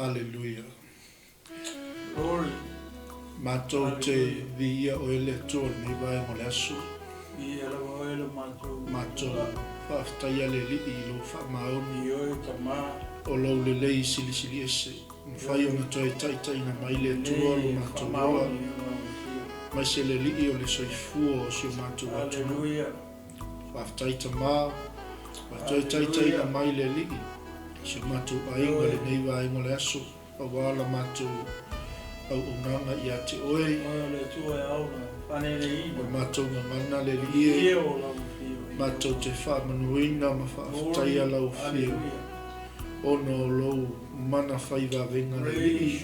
Aleluia. Glory. Matou te viia oe le Atua i lenei vaega o le aso. Viia lava oe lo matou. Matou faafetaia le Alii i lou faamaoni. I oe Tama. O lou lelei silisili ese. Mafai ona toe taitaiina mai le Atua lo matou ola, aemaise le Alii o le soifua o si o matou atunuu. Faafetai Tama, ua toe taitaiina mai le Alii i si o matou aiga i lenei vaega o le aso, aua la matou auaunaga ia te Oe. O le matou gagana le Alii e, matou te faamanuina ma faafetaia Lau Afio ona o Lou mana fai vavega le Alii,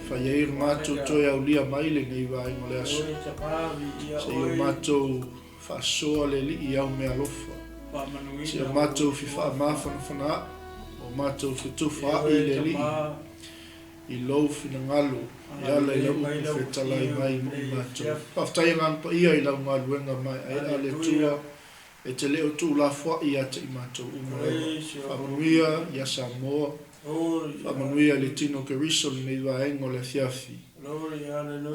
fai ai o le matou toe aulia mai lenei vaega o le aso, seia o matou Faasoa le Alii i au meaalofa. Si o matou fifaamafanafana aʻi, o matou fetufa aʻi i le Alii, i lou finagalo, e ala i lau upu fetalai mai mo i matou. Faafetai Agaga Paia i lau galuega maeaea le Atua, e te le o tuulafoaʻi ia te i matou uma lava. Faamanuia ia Samoa, faamanuia i le tino Keriso lenei vaega o le afiafi.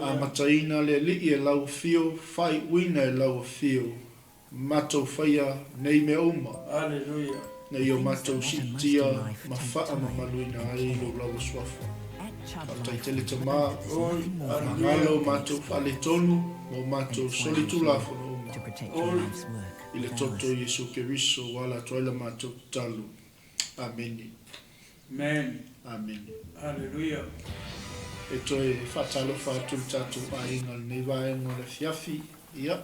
Amataina le Alii e lau afio, faaiuina e lau afio, matou faia nei mea uma, ina ia o matou siitia ma faamamaluina ai lou lava suafa. Faafetai tele Tama, faamagalo o matou faaletonu ma o matou solitulafono uma, i le toto o Iesu Keriso ua ala atu ai la matou tatalo. Amene. Amen. Amene. Hallelujah. E toe faatalofa atu le tatou aiga i lenei vaega o le afiafi, ia,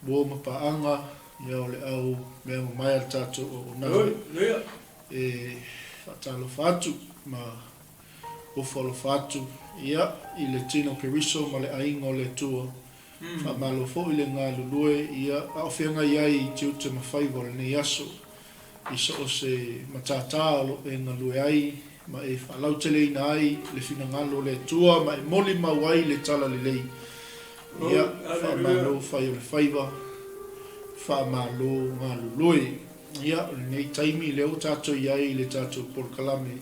uo ma paaga, ia, o le au mea mamae a le tatou auaunaga. Hallelujah. E faatalofa atu ma ofo alofa atu, ia, i le tino Keriso ma le aiga o le Atua. Faamalo foi le galulue, ia, a o feagai ai i tiute ma faiva o lenei aso. i so o se matata o lo o e galue ai ma e faalauteleina ai le finagalo o le Atua ma e molimau ai le talalelei. Ia, faamalo fai o le faiva, faamalo galulue. Ia, o lenei taimi lea ua tatou i ai i le tatou polokalame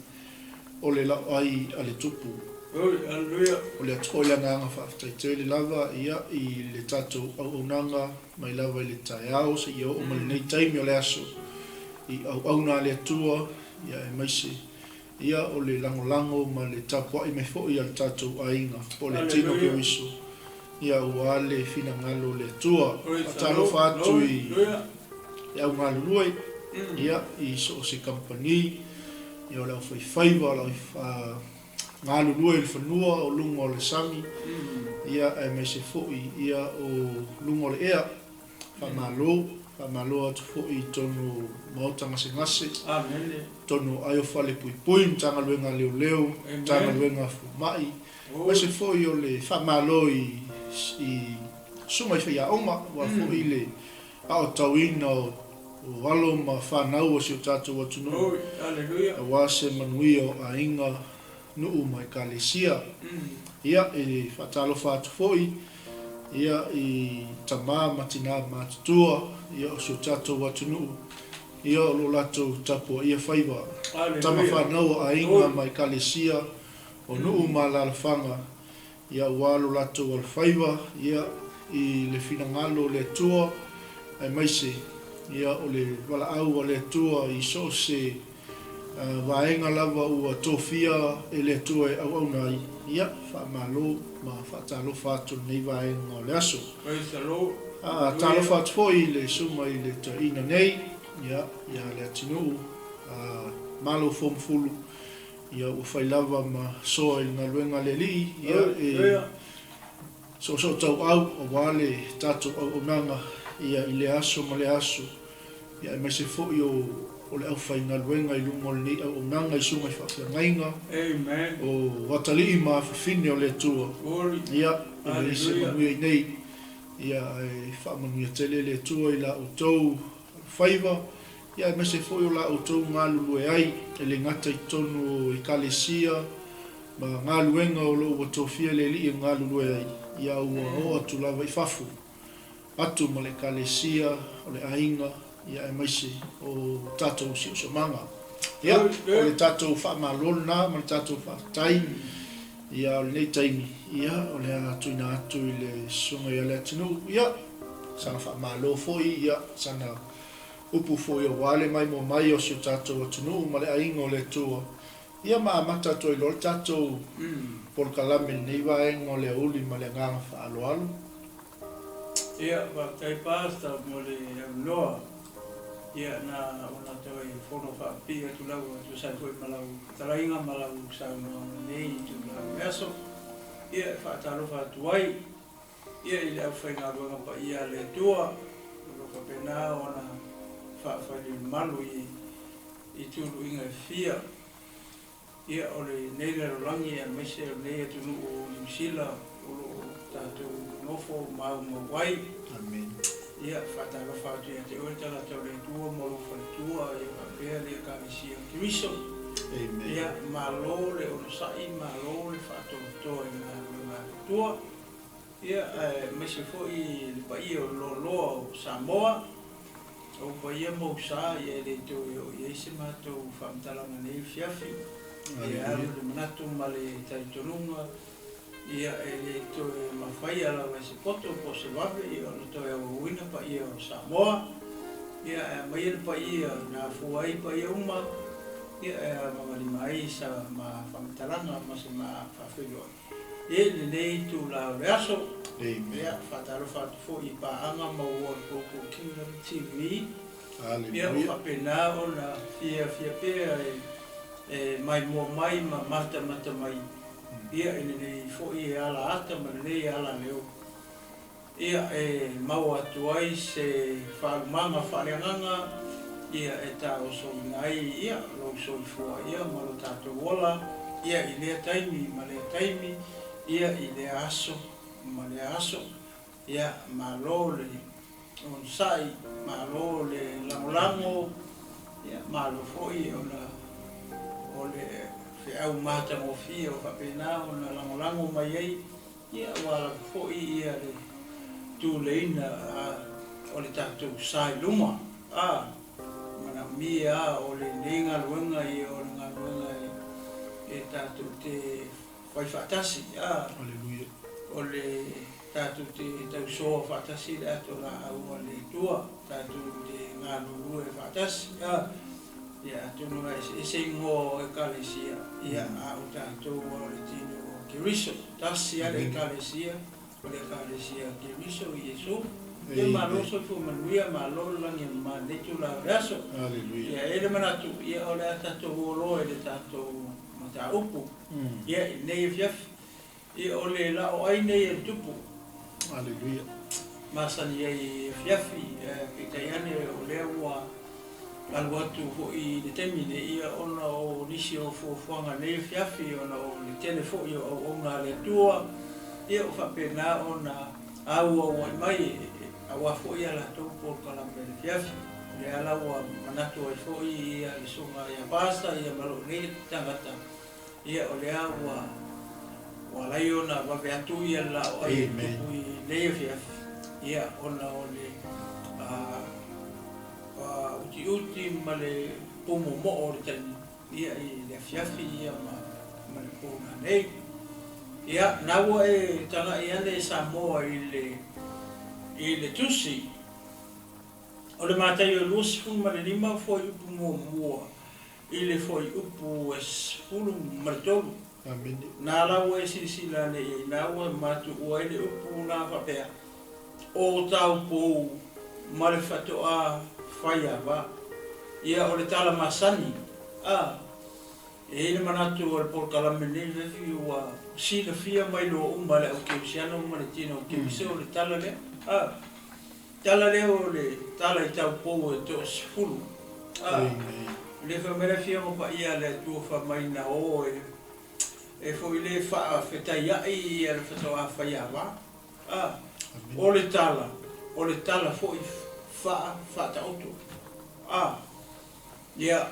o le Laoai a le Tupu. O le atu foi le agaga faafetai tele lava ia i le tatou auaunaga mai lava i le taeao seia oo mai lenei taimi o le aso i auauna a le Atua, ia aemaise ia o le lagolago ma le tapuai mai foi a le tatou aiga po o le tino Keriso, ia aua le finagalo o le Atua. Faatalofa atu i le au galulue, ia i so o se kamupani, ia o le aufaifaiva, o le au galulue i le fanua o luga o le sami, ia aemaise foi ia o luga o le ea. Faamalo, faamalo atu foi i totonu o Maota Gasegase, totonu o Aio Falepuipui, Matagaluega a Leoleo, Matagaluega a Fomai, aemaise foi o le faamalo i Susuga i Faiaoga, aua foi le aotauina o alo ma fanau o si o tatou atunuu, aua se manuia o aiga, nuu ma Ekalesia. Ia, e faatalofa atu foi ia i tama ma tina matutua ia o si o tatou atunuu ia o lo o latou tapuaia faiva, tama fanau o aiga ma Ekalesia o nuu ma alalafaga Ia aua lo latou alofaiva, ia, i le finagalo o le Atua, aemaise, ia, o le valaau a le Atua i so o se vaega lava ua tofia e le Atua e auauna ai, ia, faamalo ma faatalofa atu i lenei vaega o le aso. Praise the Lord. Talofa atu foi i le susuga i le toeaina nei, ia, ia Leatinuu, Malo Fomufulu, Ia ua fai lava ma soa i le galuega a le Alii, ia e soosootauau aua le tatou auaunaga ia i lea aso ma lea aso, ia aemaise foi o o le aufaigaluega i luga o lenei auaunaga i susuga i faafeagaiga, o atalii ma afafine o le Atua, ia e leai se manuia i nei, ia ae faamanuia tele le Atua i la outou faiva, Ia aemaise foi o la outou galulue ai, e le gata i totonu o Ekalesia ma galuega o lo o ua tofia le Alii e galulue ai, ia ua oo atu lava i fafo atu ma le Ekalesia o le aiga, ia aemaise o tatou siosiomaga. Ia, o le tatou faamalo lena ma le tatou faafetai. Ia, o lenei taimi, ia, o le a tuuina atu i le Susuga ia Leatinuu, ia, sana faamalo foi, ia, sana upu foi aua le maimoa mai o si o tatou atunuu ma le aiga o le Atua, ia ma amata atu ai loa le tatou polokalame i lenei vaega o le aoauli ma le agaga faaaloalo. Ia, faafetai Pastor mo le avanoa. Ia, na ona toe fono faapipii atu lava e tusa ai foi ma lau fetalaiga ma lau saunoaga i lenei itula o le aso. Ia, e faatalofa atu ai ia i le aufaigaluega paia a le Atua o lo o faapena ona faafailelemalu i i tuluiga e fia. Ia, o lenei lalolagi aemaise o lenei atunuu o Niu Sila o lo o tatou nonofo maumau ai. Amen. Ia, faatalofa atu ia te oe le tagata o le Atua ma lou faletua, ia faapea le Ekalesia o Keriso. Amen. Ia, malo le onosai, malo le faatoatoa i galuega a le Atua. Ia, aemaise foi le paia o le loaloa o Samoa, o paia ma ou sa, ia e le toe oo i ai se matou faamatalaga i lenei afiafi. Ia, alu le manatu ma le talitonuga, ia e le toe mafaia lava e se poto po o se vave ia ona toe auauina paia o Samoa. Ia, ae aumaia le paia na afua ai paia uma, ia e avagalima ai sa ma faamatalaga ma se ma faafeiloai. I lenei itula o le aso. Ia, faatalofa atu foi i paaga ma World Vocal Kingdom TV. Ia, o faapena ona fiafia pea e maimoa mai ma matamata mai ia i lenei foi ala ata ma lenei ala leo. Ia, e maua atu ai se faalumaga faaleagaga, ia, e taosoina ai, ia, lou soifua, ia, ma lo tatou ola, ia, i lea taimi ma lea taimi, ia, i lea aso ma lea aso. Ia, malo le onosai, malo le lagolago, ia, malo foi ona o le feau matagofie o faapena ona lagolago mai ai. Ia, ua lava foi ia le tuleina o le tatou sa i luma. A, manaomia a o lenei galuega ia o le galuega e tatou te fai faatasi. A, Aleluia. O le tatou te tausoa faatasi le ato laau a le Atua, tatou te galulue faatasi. A, ia atonu e eseese igoa o Ekalesia, ia, a o tatou o le tino o Keriso. Tasi lava le Ekalesia, o le Ekalesia a Keriso, Iesu. Ia malo soifua manuia, malo le lagi e mama i lenei itula o le aso. Aleluia. Ia, e i ai le manatu, ia o le a tatou o loa i le tatou mataupu, ia, i lenei afiafi. Ia, o le laoai nei a le Tupu. Aleluia. Masani ai i afiafi, peitai ane o lea ua alu atu foi i le taimi nei, ia, ona o nisi o fuafuaga i lenei afiafi, ona o le tele foi o auauna a le Atua, ia, ua faapena ona auauai mai aua foi a latou polokalame i le afiafi. O lea la ua manatu ai foi ia le Susuga ia Pastor ia ma lou nei tagata, Ia, o lea ua ua alai ona vave atu ia le laoai e tupu i lenei afiafi, ia, ona o le utiuti ma le pumoomoo o le taimi, ia, i le afiafi ia ma ma le po nanei. Ia, na ua e tagai ane Samoa i le i le tusi o le Mataio 25 fuaiupu muamua I le fuaiupu e 13. Amene. Na la ua e silasila ane i ai, na ua matuua ai le upu na faapea, O taupou ma le faatoa faiava. Ia, o le tala masani, a, e i ai le manatu o le polokalame lenei vefi ua silafia mai loa uma e le au kerisiano ma le tino keriso le tala lea, a. Tala lea o le tala i taupou e toasefulu. A, o lea fai mai le Afioga Paia a le Atua fai mai na o e, e foi le faafetaia'i ia le fatoa faiava. A, o le tala, o le tala foi faa, faataoto. A, ia,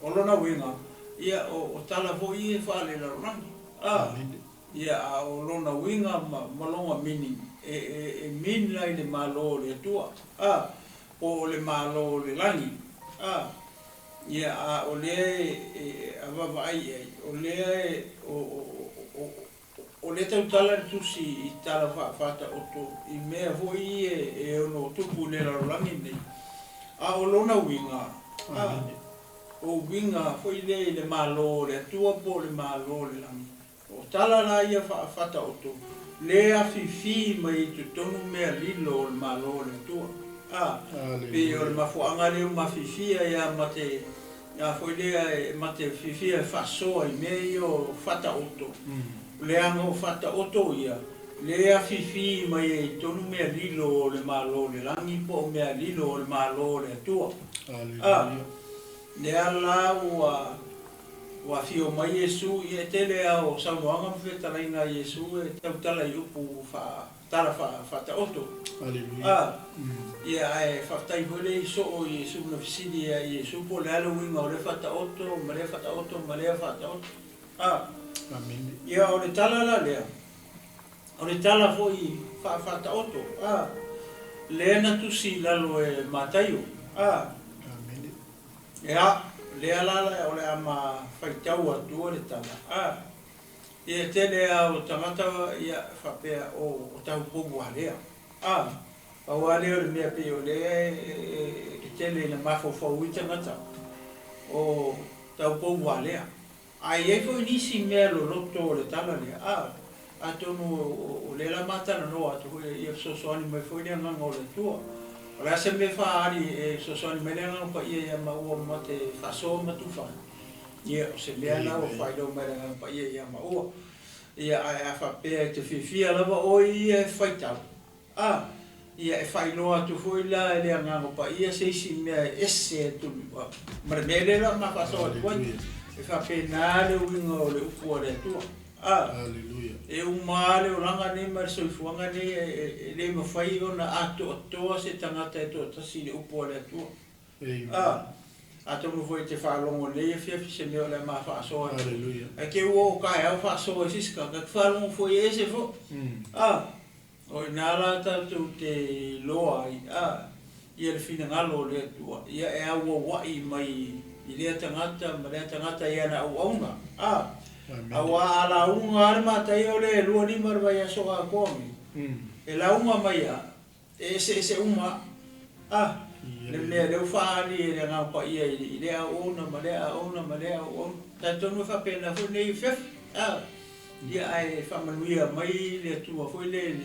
o lona uiga, ia, o, o tala foi ia e faalelalolagi. A. Ia, a o lona uiga ma, ma lona meaning, e, e, e mean la i le Malo o le Atua, a, po o le Malo o le Lagi, a. Ia, a o lea e, a vaavaai i ai, o lea e, o, o, o, o lea tautala le Tusi i tala faa-Faataoto i mea foi ia e ono tupu i le lalolagi lenei. A o lona uiga, a, o uiga foi lea i le Malo o le Atua po o le Malo o le Lagi. O tala la ia faa-Faataoto, lea e afifi mai i totonu mea lilo o le Malo o le Atua. A, pei o le mafuaaga lea ua mafiafia ai a ma te, a foi lea e ma te fiafia e faasoa i mea ia o Faataoto, leaga o Faataoto ia, lea e afifi mai ai i totonu mea lilo o le Malo o le Lagi po o mea lilo o le Malo o le Atua. A, lea la ua. Ua afio mai Iesu, ia e tele lava o saunoaga ma fetalaiga a Iesu e tautala i upu faa, tala faa, faataoto. Aleluia. A, ia ae faafetai foi lea i soo Iesu na fesili ia Iesu po o le a le uiga o lea faataoto ma lea faataoto ma lea faataoto. A. Amene. Ia o le tala la lea, o le tala foi faa faataoto, a, lea na tusi i lalo e Mataio. A. Amene. Ia, lea la o le a ma faitau atua le tala, a, ia e tele a o tagata ia faapea o o taupou a lea, a, pau a lea o le mea pei o lea e tele ina mafaufau ai tagata o taupou a lea. Ae i ai foi nisi mea loloto o le tala lea, a, atonu o lea la ma talanoa atu foi ia fesoasoani mai foi le Agaga o le Atua. O le a se mea faaali e fesoasoani mai le Agaga Paia ia maua ma te faasoa ma tufa ai? Ia, o se mea lena ua faailoa mai e le Agaga Paia ia maua. Ia, ae a faapea e te fiafia lava oe ia e faitau, A, ia e faailoa atu foi la e le Agaga Paia se isi mea e ese atu ma le mea lea la ma faasoa atu ai. E faapena le uiga o le upu a le Atua. A, e uma lava le olaga nei ma le soifuaga nei e le mafai ona atoatoa se tagata e toatasi i le upu a le Atua. A, atonu foi e te faalogo i lenei afiafi se mea o le a ma faasoa atu. Ae te ua oo taeao faasoa i se isi tagata, e te faalogo foi e ese foi. A. O i ina la tatou te iloa ai, a, ia le finagalo o le Atua, ia e auaua'i mai i lea tagata ma lea tagata i ana auauna, a. Auā a lauga lava le mataia o lea e 25 le vaiaso atoa nei, e lauga mai lava, e eseese uma lava, a, le mea lea ua faaali e le Agaga Paia i lea auauna ma lea auauna ma lea auauna. Talitonu e faapena foi lenei afiafi, a. Ia ae faamanuia mai le Atua foi lea i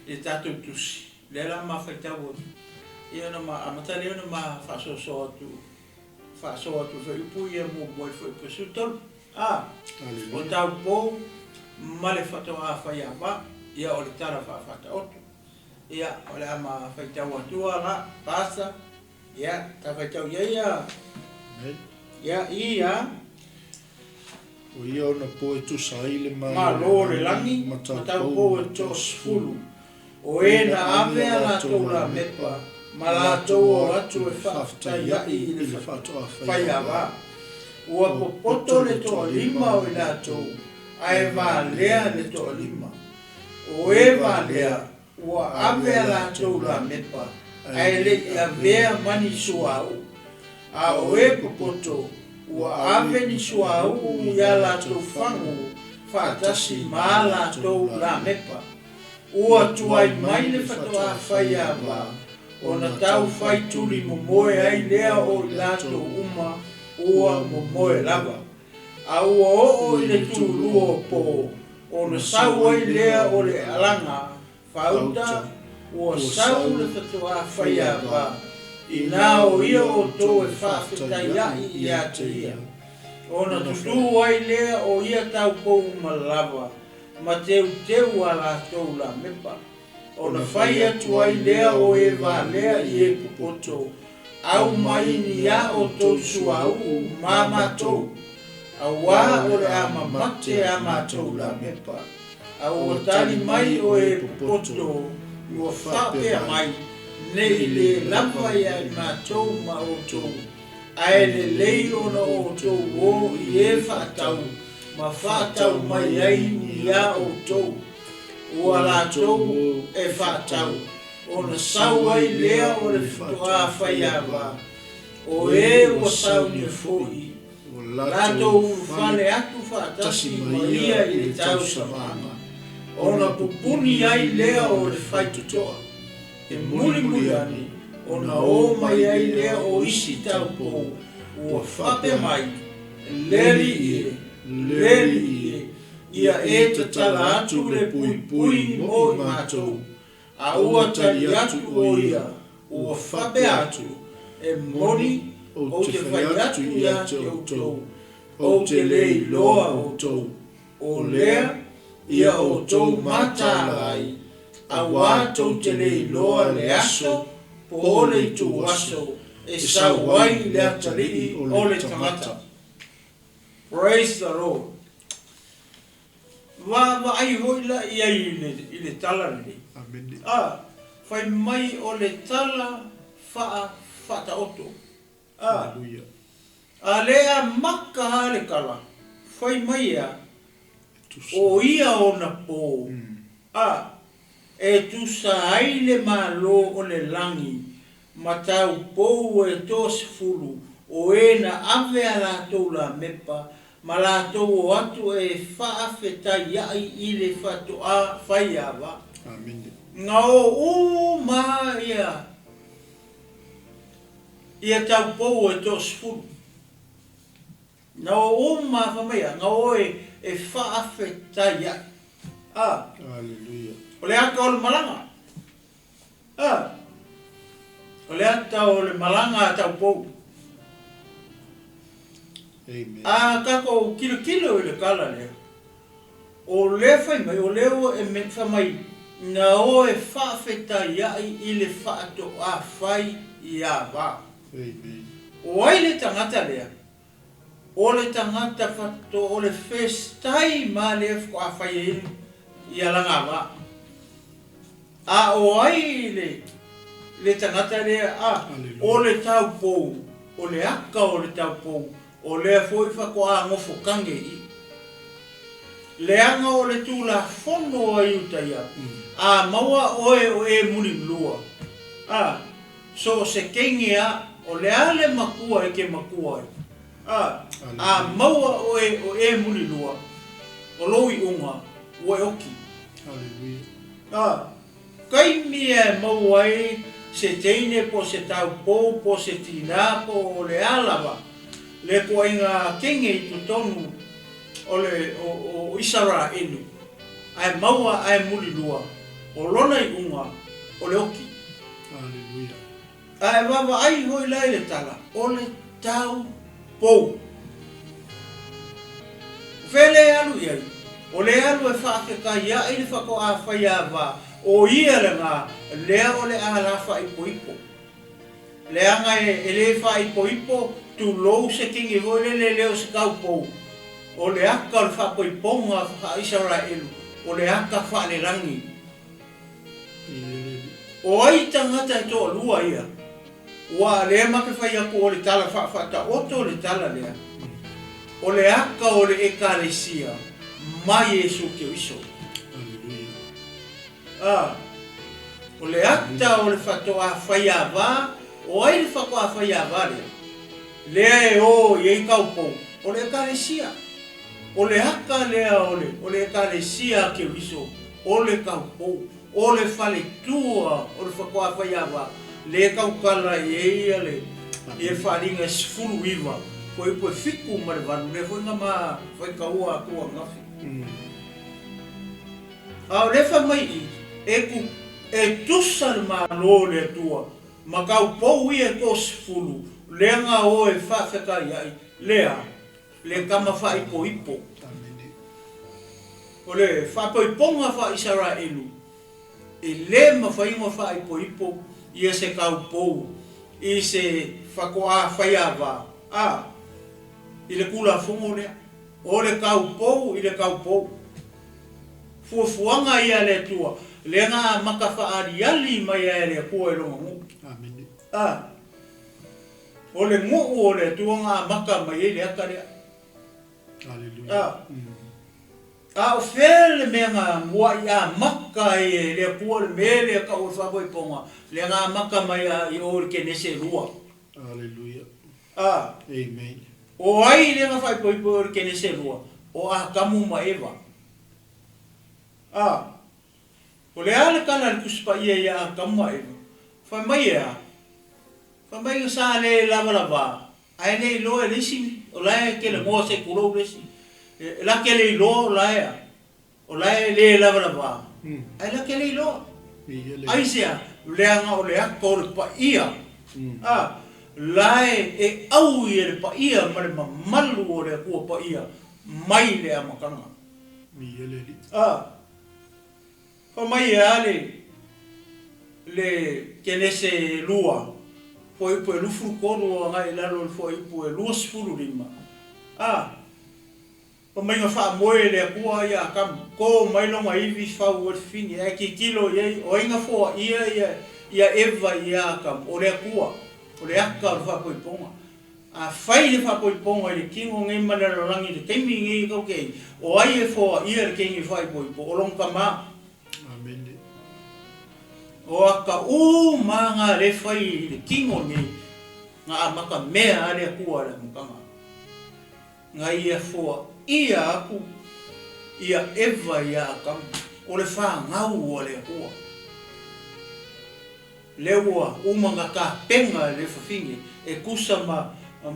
le tatou tusi, lea la ma faitau atu, ia ona ma amata lea ona ma faasoasoa atu, faasoa atu i fuaiupu ia muamua i le fuaiupu e 13. A, o taupou ma le faatoa faiava, ia o le tala faafaataoto. Ia o le a ma faitau atua la, Pastor, Ia, ta faitau i ai ia. Ia, ia. O ia ona po e tusa ai le Malo o le lagi ma taupou e toasefulu, o e na ave a latou lamepa ma latou o atu e faafetaiaʻi i le faiava. Ua popoto le toalima o i latou, ae valea le toalima. O e valea, Ua ave a latou lamepa, ae le i avea ma ni suauu, a o e popoto, ua ave ni suauu i a latou fagu faatasi ma a latou lamepa. Ua tuai mai le faatoa faiava, ona tau fai tuli momoe ai lea o i latou uma ua momoe lava. A ua oo i le tulua o po, ona sau ai lea o le alaga faauta, ua sau le faatoa faiava, inā o ia outou e faafetaiaʻi iā te ia. Ona tutū ai lea o ia taupou uma lava, ma teuteu a latou lamepa. Ona fai atu ai lea o e valea i e popoto, Au mai ni a outou suauu ma matou, auā o le a mamate a matou lamepa. A ua tali mai o e popoto, ua faapea mai, Ne i lē lava ia i matou ma outou, ae lelei ona outou o i e faatau ma faatau mai ai ni a outou. Ua latou e faatau, ona sau ai lea o le faatoa faiava. O e ua saunia foi, ua latou ulufale atu faatasi ma ia i le tausamaga, ona pupuni ai lea o le faitotoa, e mulimuli ane, ona o mai ai lea o isi taupou, ua faapea mai, Le Alii e, le Alii e, ia e tatala atu le puipui mo i matou. A ua tali atu ʻo ia, ua faapea atu, E moni, ou te fai atu ia te outou, ou te le iloa outou. ʻO lea, ia outou mataala ai, auā tou te le iloa le aso po o le ituaso e sau ai le atalii o le tagata. Praise the Lord. Vaavaai hoi la i ai i le tala lenei. Amene. A, fai mai o le tala faa faataoto. A, Hallelujah. a le amaka a le tala, fai mai ea, E tusa. o ia ona po. A, e tusa ai le Malo o le lagi ma taupou e 30 o e na ave a latou lamepa ma latou o atu e faafetaiaʻi i le faatoa fai ava. Amene. Na o uma ia ia taupou e 30. Na o uma fa mai ia, na o e faafetaiaʻi. A. Hallelujah. O le ata o le malaga. A. O le ata o le malaga a taupou. Amen. A tatou tilotilo i le tala lea, o lea fai mai, o lea ua e fai mai, na o e faafetaiaʻi i le faatoa fai i ava. Amen. O ai le tagata lea? O le tagata faatoa, o le first time a lea faatoa fai ai ia lana ava. A o ai le le tagata lea? A, o le taupou, o le aka o le taupou, o lea foi faatoa nofo kage i. Leaga o le Tulafono a Iutaia, a maua oe o e mulilua, a, so o se kege a, o le a le makua e te makua ai, a, a maua oe o e mulilua, o lou iuga, ua e oki. Hallelujah. A, taimi e maua ai se teine po o se taupou po o se tinā po o le a lava le ituaiga kege i totonu o le o Isaraelu, ae maua ae mulilua, o lona iuga o le oki. Hallelujah. A e vaavaai hoi la i le tala, o le taupou. O fea lea e alu i ai? O le alu e faafetaiaʻi le faatoa fai ava, o ia lena, lea o le a la faaipoipo. Leaga e le faaipoipo, tulou se kege foi lele le o se taupou. O le aka o le faapoipoga faa-Isaraelu, o le aka faalelagi. O ai tagata e toalua ia? Ua lea ma te fai atu o le tala faafaataoto le tala lea. O le aka o le Ekalesia ma Iesu Keriso. Hallelujah. A, o le ata o le faatoa fai ava, o ai le faatoa fai ava lea? Lea e o i ai taupou, o le Ekalesia. O le aka lea o le, o le Ekalesia a Keriso, o le taupou, o le faletua o le faatoa fai ava, le tautala i ai ia le, ia le faaaliga e 19, fuaiupu e 7 ma le 8, lea foi na ma faitaua atu ananafi. A o lea fai mai i, e tu, e tusa le Malo o le Atua ma taupou ia e 30, lea na o e faafetaiai, lea, le tama faaipoipo. O le faapoipoga faa-Isaraelu, e le mafai ona faaipoipo ia se taupou i se faatoa faiava, a, i le Tulafono lea, o le taupou i le taupou. Fuafuaga ia a le Atua, lea na amata faaaliali mai ai e le Atua i Lona nuu. A, o le nuu o le Atua na amata mai ai le ata lea. Hallelujah. A, a o fea le mea na muaʻi amata ai e le Atua le mea lea tau o le faapoipoga, lea na amata mai i o i le Kenese 2. Aleluia. A. Amen. O ai lea na faaipoipo o le Kenese 2? O Atamu ma Eva. A. O le a le tala a le Tusi Paia ia Atamu ma Eva? Fai mai e a? Fai mai na sa le lavalava, ae le iloa e le isi, o la e kelemoa se i tulou le isi. E la ke le iloa o la e a? O la e le lavalava, ae la ke le iloa. Aisea? Leaga o le ata o le paia, a, la e e aui e le paia ma le mamalu o le Atua Paia mai le amataga. A, fai mai e a le, le Kenese 2, fuaiupu e 23 agai i lalo o le fuaiupu e 25, a, Fai mai na faamoe e le Atua ia Atamu, to mai lona ivi fau ai le fafine, ae tilotilo i ai, o ai na foaia ia Eva ia Atamu? O le Atua, o le ata o le faapoipoga. A fai le faapoipoga i le tino nei ma le lalolagi i le taimi nei e tatou te ai, o ai e foaia le teine faaipoipo? O lona tama. Amene. O ata uma na le fai i le tino nei, na amata mea a le Atua i le amataga. Na ia foaia aku ia Eva ia Atamu, o le fanau a le Atua. Lea ua uma na tapena e le fafine e tusa ma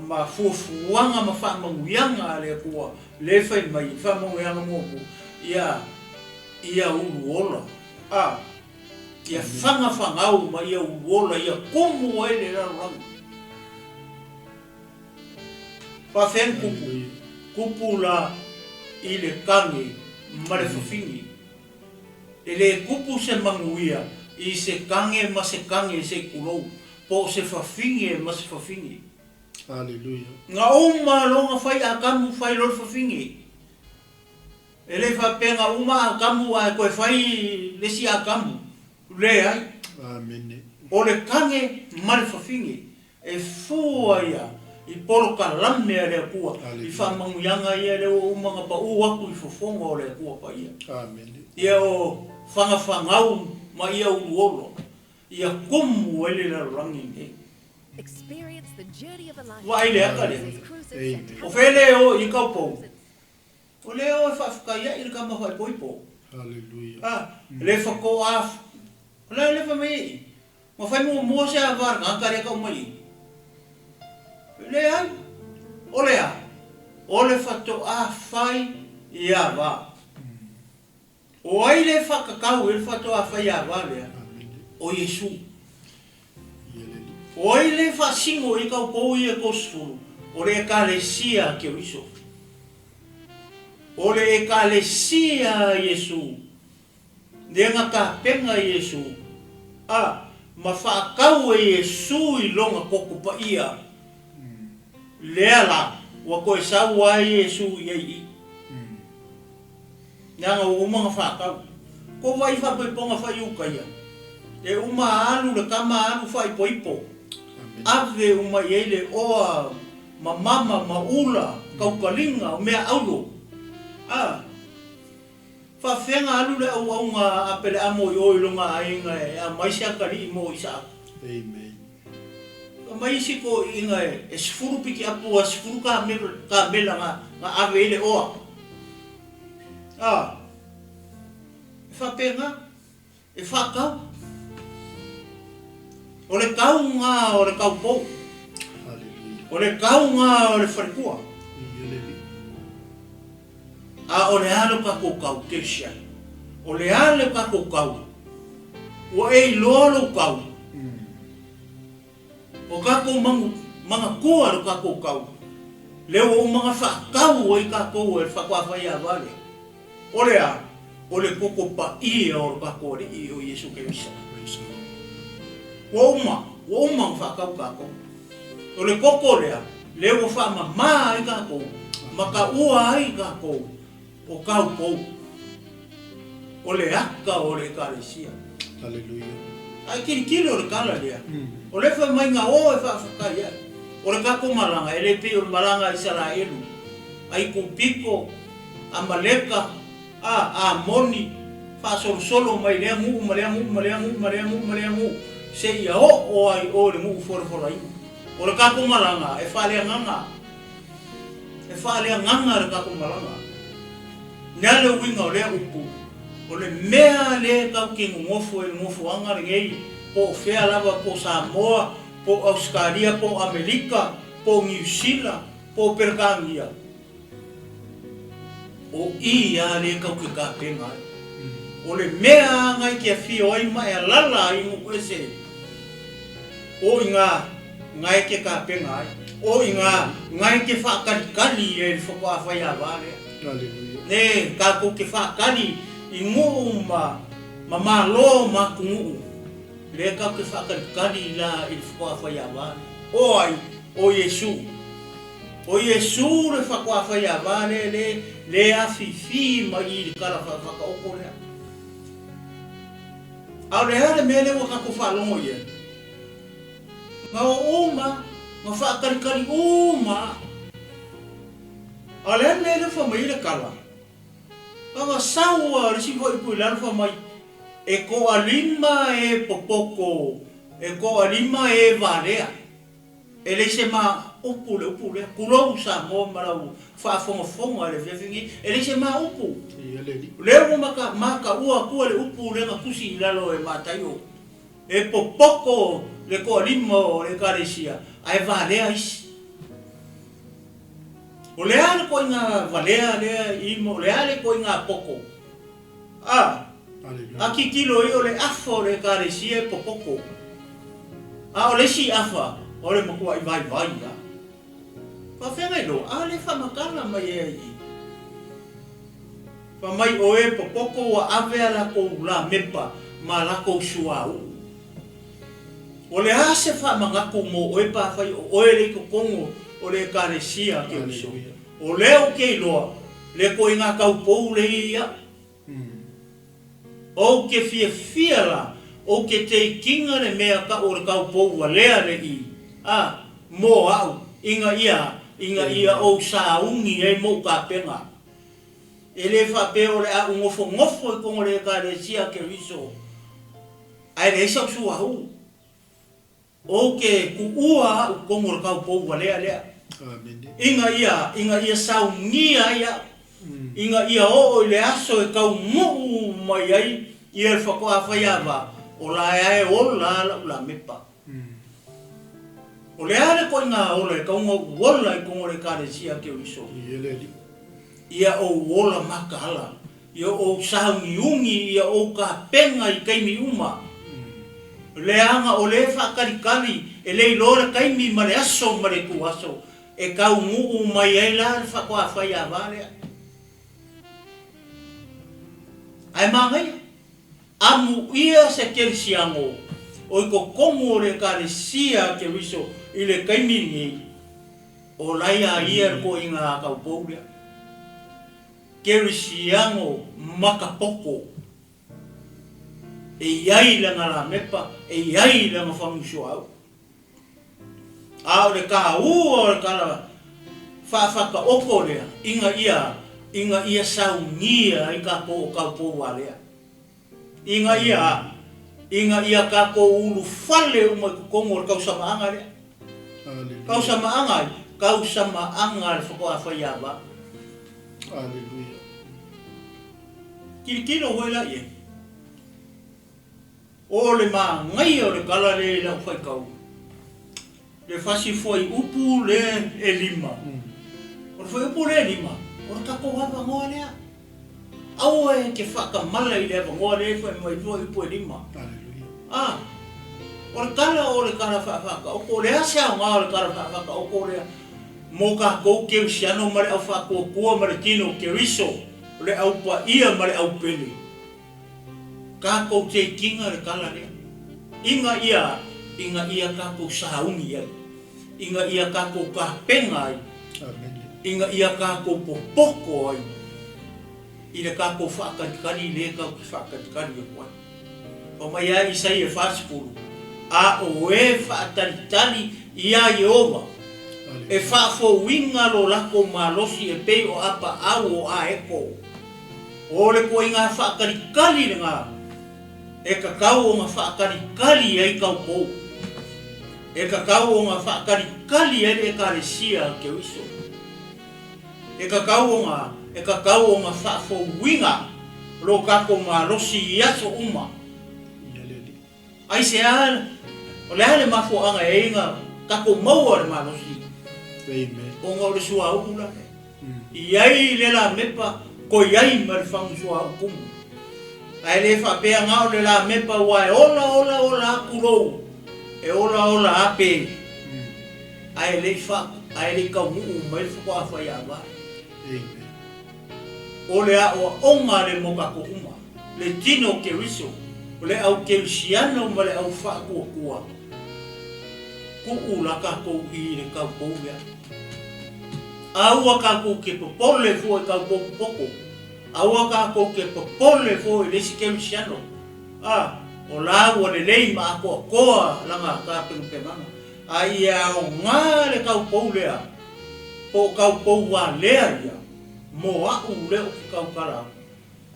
ma fuafuaga ma faamanuiaga a le Atua le fai mai, faamanuiaga muamua, ia ia uluola, a ia fagafaga ma ia uluola, ia tumu ai le lalolagi. Faafeai kupu, kupu la i le kage ma le fafine. E le kupu se manuia i se kage ma se kage se i tulou, po o se fafine ma se fafine. Aleluia. Na uma loa na fai Atamu fai loa le fafine. E le faapea na uma Atamu ae toe fai le isi Atamu. Leai. Amene. O le kage ma le fafine. E fua ia i polokalame a le Atua i faamanuiaga ia lea ua uma ona pau atu i fofoga o le Atua Paia. Ia o fagafagau ma ia uluolo ia tumu ai le lalolagi lenei. Vaai le ata lea. O fea le o i kaupou? O lea o e faafetai ai le tama faaipoipo. A, le fatoa, o le a le fai mai ai? Ua fai muamua se ava a le tagata lea e tau mai i. Leai. O le a? O le faatoa fai i ava. O ai le faatatau i le faatoa fai ava lea? O Iesu. O ai le faasino i taupou ia 30? O le Ekalesia a Keriso. O le Ekalesia a Iesu. Lea na tapena Iesu, a, ma faatau e Iesu i lona toto paia. Lea la, ua toe sau ai Iesu i ai i. Leaga ua uma ona faatau. Ko vai faapoipoga fai uka ia. E uma alu le tama alu faaipoipo. Ave uma i ai le oa ma mama ma ula, kaukaliga, o mea aulo. A. Faafefea alu le auauna a Apeleamo i o i lona aiga e aumai se atalii mo Isaaka? Amen. Aumai isi toeaiina e 10 pikiapu a 10 kamela na ave ai le oa. A, e faapena, e faatau. O le tauga o le taupou. O le tauga o le faletua. A o le a lo tatou tau kerisiano? O le a le tatou tau? Ua e iloa lou tau? O tatou manu, manatua lo tatou tau. Lea ua uma ona faatau ai tatou e le faatoa fai ava lea. O le a? O le toto paia o lo tatou Alii o Iesu Keriso. Ua uma, ua uma ona faatau tatou. O le toto lea, lea ua faamama ai tatou, ma taua ai tatou o taupou. O le ata o le Ekalesia. Aleluia. Ae tilotilo i le tala lea. O lea fai mai na o e faafetai ai. O le tatou malaga, e le pei o le malaga a Isaraelu, Aikupito, Amaleka, a Amoni, faasolosolo mai lea nuu ma lea nuu ma lea nuu ma lea nuu ma lea nuu, seia oo ai o i le nuu folafolaina. O le tatou malaga e faaleagaga. E faaleagaga le tatou malaga. Le a le uiga o lea upu? O le mea lea tatou te nonofo ai i le nofoaga lenei, po o fea lava, po o Samoa, po o Ausetalia, po o Amerika, po o Niu Sila, po o Peretania, o i lava lea tatou te tapena ai. O le mea lava na e te afio ai ma e alala ai i nuu ese, o i ina na e te tapena ai, o i ina na e te faatalitali ai i le faatoa faiava lea. Le tatou te faatali i nuu ma malo ma atunuu, lea tatou te faatalitali la i le faatoa faiava lea. O ai? O Iesu. O Iesu le faatoa faiava lea le le afifi mai i le tala faataoto lea. A o le a le mea lea ua tatou faalogo i ai? Na o uma, na faatalitali uma. A o le a le mea lea ua fai mai ai le tala? Na sau lava le isi fuaiupu i lalo fai mai, e toalima e popoto, e toalima e valea. E leai se ma upu le upu lea. Tulou Samoa ma lau faafogafoga i le afiafi lenei. E leai se ma upu. O lea ua mataua atua le upu lea na tusi i lalo e Mataio. E popoto le toalima o le Ekalesia ae valea isi. O le a le ituaiga valea lea i ma o le a le ituaiga poto? A, a tilotilo i o le afa o le Ekalesia e popoto, a o le isi afa o le matuai vaivai lava. Faafeagai loa, a le faamatala mai ai i i. Fai mai o e popoto ua ave a latou lamepa ma a latou suauu. O le a se faamanatu mo oe pe afai o oe le i totonu o le Ekalesia a Keriso? O lea ou te iloa, le ituaiga taupou lea i ai au. Ou te fiafia la, ou te teikiga le mea kau o le taupou walea le i, a, mo au, ina ia, ina ia ou sauni ai mou tapena. E le faapea o le a ou nofonofo i totonu o le Ekalesia a Keriso, ae leai sau suauu. Ou te tuua a'u totonu o le taupou walea lea, ina ia, ina ia saunia ai a'u, ina ia oo i le aso e taunuu mai ai ia le faatoa faiava, o la e ola la'u lamepa. O le a le ituaiga ola e tatau ona ou ola i totonu o le Ekalesia a Keriso? Ia ou ola mataala. Ia ou sauniuni, ia ou tapena i taimi uma. Leaga o lea e faatalitali, e le iloa le taimi ma le aso ma le ituaso e taunuu mai ai la le faatoa faiava lea. Ae manaia, amuia se kerisiano o i totonu o le Ekalesia a Keriso i le taimi lenei, o la ia ia le toeaina taupou lea. Kerisiano makapoto. E i ai lana lamepa, e i ai lana fagusuauu. A o le taua o le tala faafataoto lea, ina ia, ina ia saunia ai tatou o taupou valea. Ina ia, ina ia tatou ulufale uma i totonu o le tausamaaga lea. Tausamaaga ai? Tausamaaga a le faatoa faiava. Aleluia. Tilotilo foi la i ai. O le manaia o le tala lea i lau faitau, le fasi fuaiupu lea e lima. O le fuaiupu lea e lima, o le tatou avanoa lea. Aua e te faatamala i le avanoa lea e fai mai fuaiupu e lima. A, o le tala o le tala faafaataoto, o le a se aoga o le tala faafaataoto lea mo tatou kerisiano ma le au faatuatua ma le tino o Keriso, le au paia ma le au pele? Tatou teikiga le tala lea, ina ia, ina ia tatou sauni ai, ina ia tatou tapena ai, ina ia tatou popoto ai i le tatou faatalitali lea tatou te faatalitali atu ai. Fai mai a Isaia 40, A o e faatalitali iā Ieova, e faafouina lo latou malosi e pei o apaau o aeko. O le ituaiga faatalitali lena e tatau ona faatalitali ai taupou. E tatau ona faatalikali ai le Ekalesia a Keriso. E tatau ona, e tatau ona faafouina lo tatou malosi i aso uma. Aisea, o le a le mafuaaga e ai na tatou maua le malosi? Ona o le suauu la lea. I ai le lamepa, koi ai ma le fagu suauu kumu. Ae le faapea na o le lamepa aua e ola ola ola atu lou, e ola ola a pe, ae le i fa, ae le i taunuu mai le faatoa fai ava. O le aoaoga le mo tatou uma, le tino o Keriso, o le au kerisiano ma le au faatuatua, tuu la tatou i le taupou lea. Aua tatou te popole fua i taupou popoto, aua tatou te popole fua i le isi kerisiano, a, o la ua lelei ma atoatoa lana tapenapenaga, a ia aoga le taupou lea, po o taupou valea ia, mo a'u lea ou te tautala atu,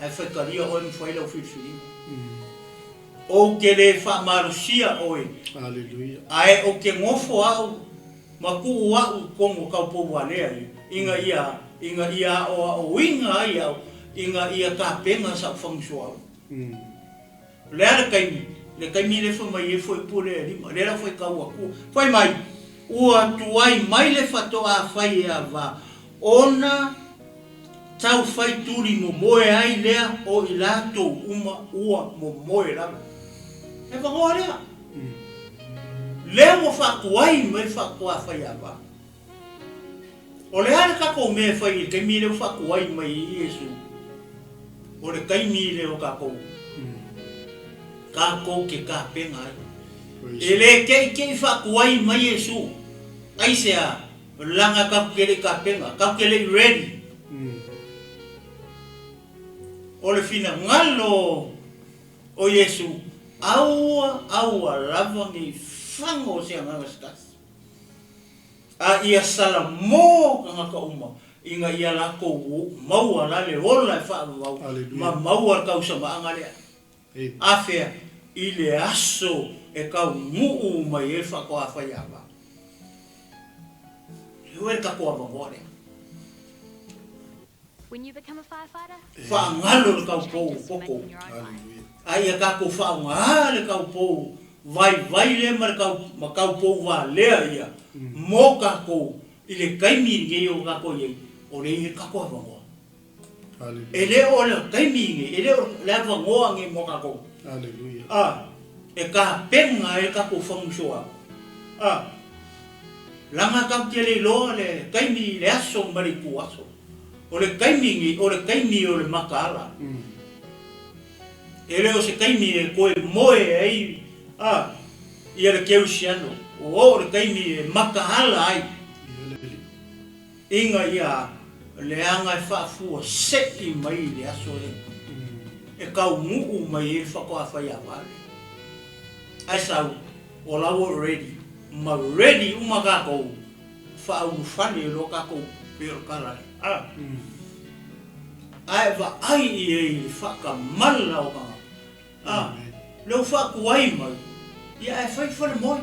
ae faitalia oe ma fai lau filifiliga. Ou te le faamalosia oe, ae ou te nofo a'u ma tuu a'u i totonu o taupou valea ia, ina ia, ina ia aoaoina ai a'u, ina ia tapena sa'u fagusuauu. O le a le taimi? Le taimi lea fai mai ai fuaiupu lea e lima, lea la faitau atu, fai mai, Ua tuai mai le faatoa fai e ava ona tau fai tuli momoe ai lea o i latou uma ua momoe lava. E avanoa lea. Lea ua faatuai mai le faatoa fai ava. O le a le tatou mea e fai i le taimi lea ua faatuai mai ai Iesu? O le taimi lea o tatou, tatou te tapena ai. E le teitei faatuai mai Iesu, aisea? Leaga tatou te le i tapena, tatou te le i ready. O le finagalo o Iesu, aua, aua lava ne i fago se agaga se tasi. A ia salamo tagata uma ina ia latou maua la le ola e faavavau ma maua le tausamaaga lea. Afea i le aso e taunuu mai ai le faatoa faiava. Leo e le tatou avanoa lea. Faagalo le taupou poto, a ia tatou faaaoga le taupou vaivai lea ma le ma taupou valea ia mo tatou i le taimi lenei o tatou i ai, o lea e i ai le tatou avanoa. E le o le taimi lenei, e le o le avanoa lenei mo tatou. A, e tapena ai le tatou fagusoa. A. Leaga tatou te le iloa le taimi, le aso ma le ituaso. O le taimi nei, o le taimi o le mataala. E le o se taimi e toe moe ai a ia le kerisiano. Ua oo le taimi e mataala ai ina ia leaga e faafuasei mai i le aso e e taunuu mai ai le faatoa faiava lea. Ae sau, o la ua ready, ma ready uma tatou, faaulufale loa tatou pei o le tala lea. A. Ae vaai i ai i le faatamala o tagata. A. Lea ua faatuai mai, ia ae fai falemoe.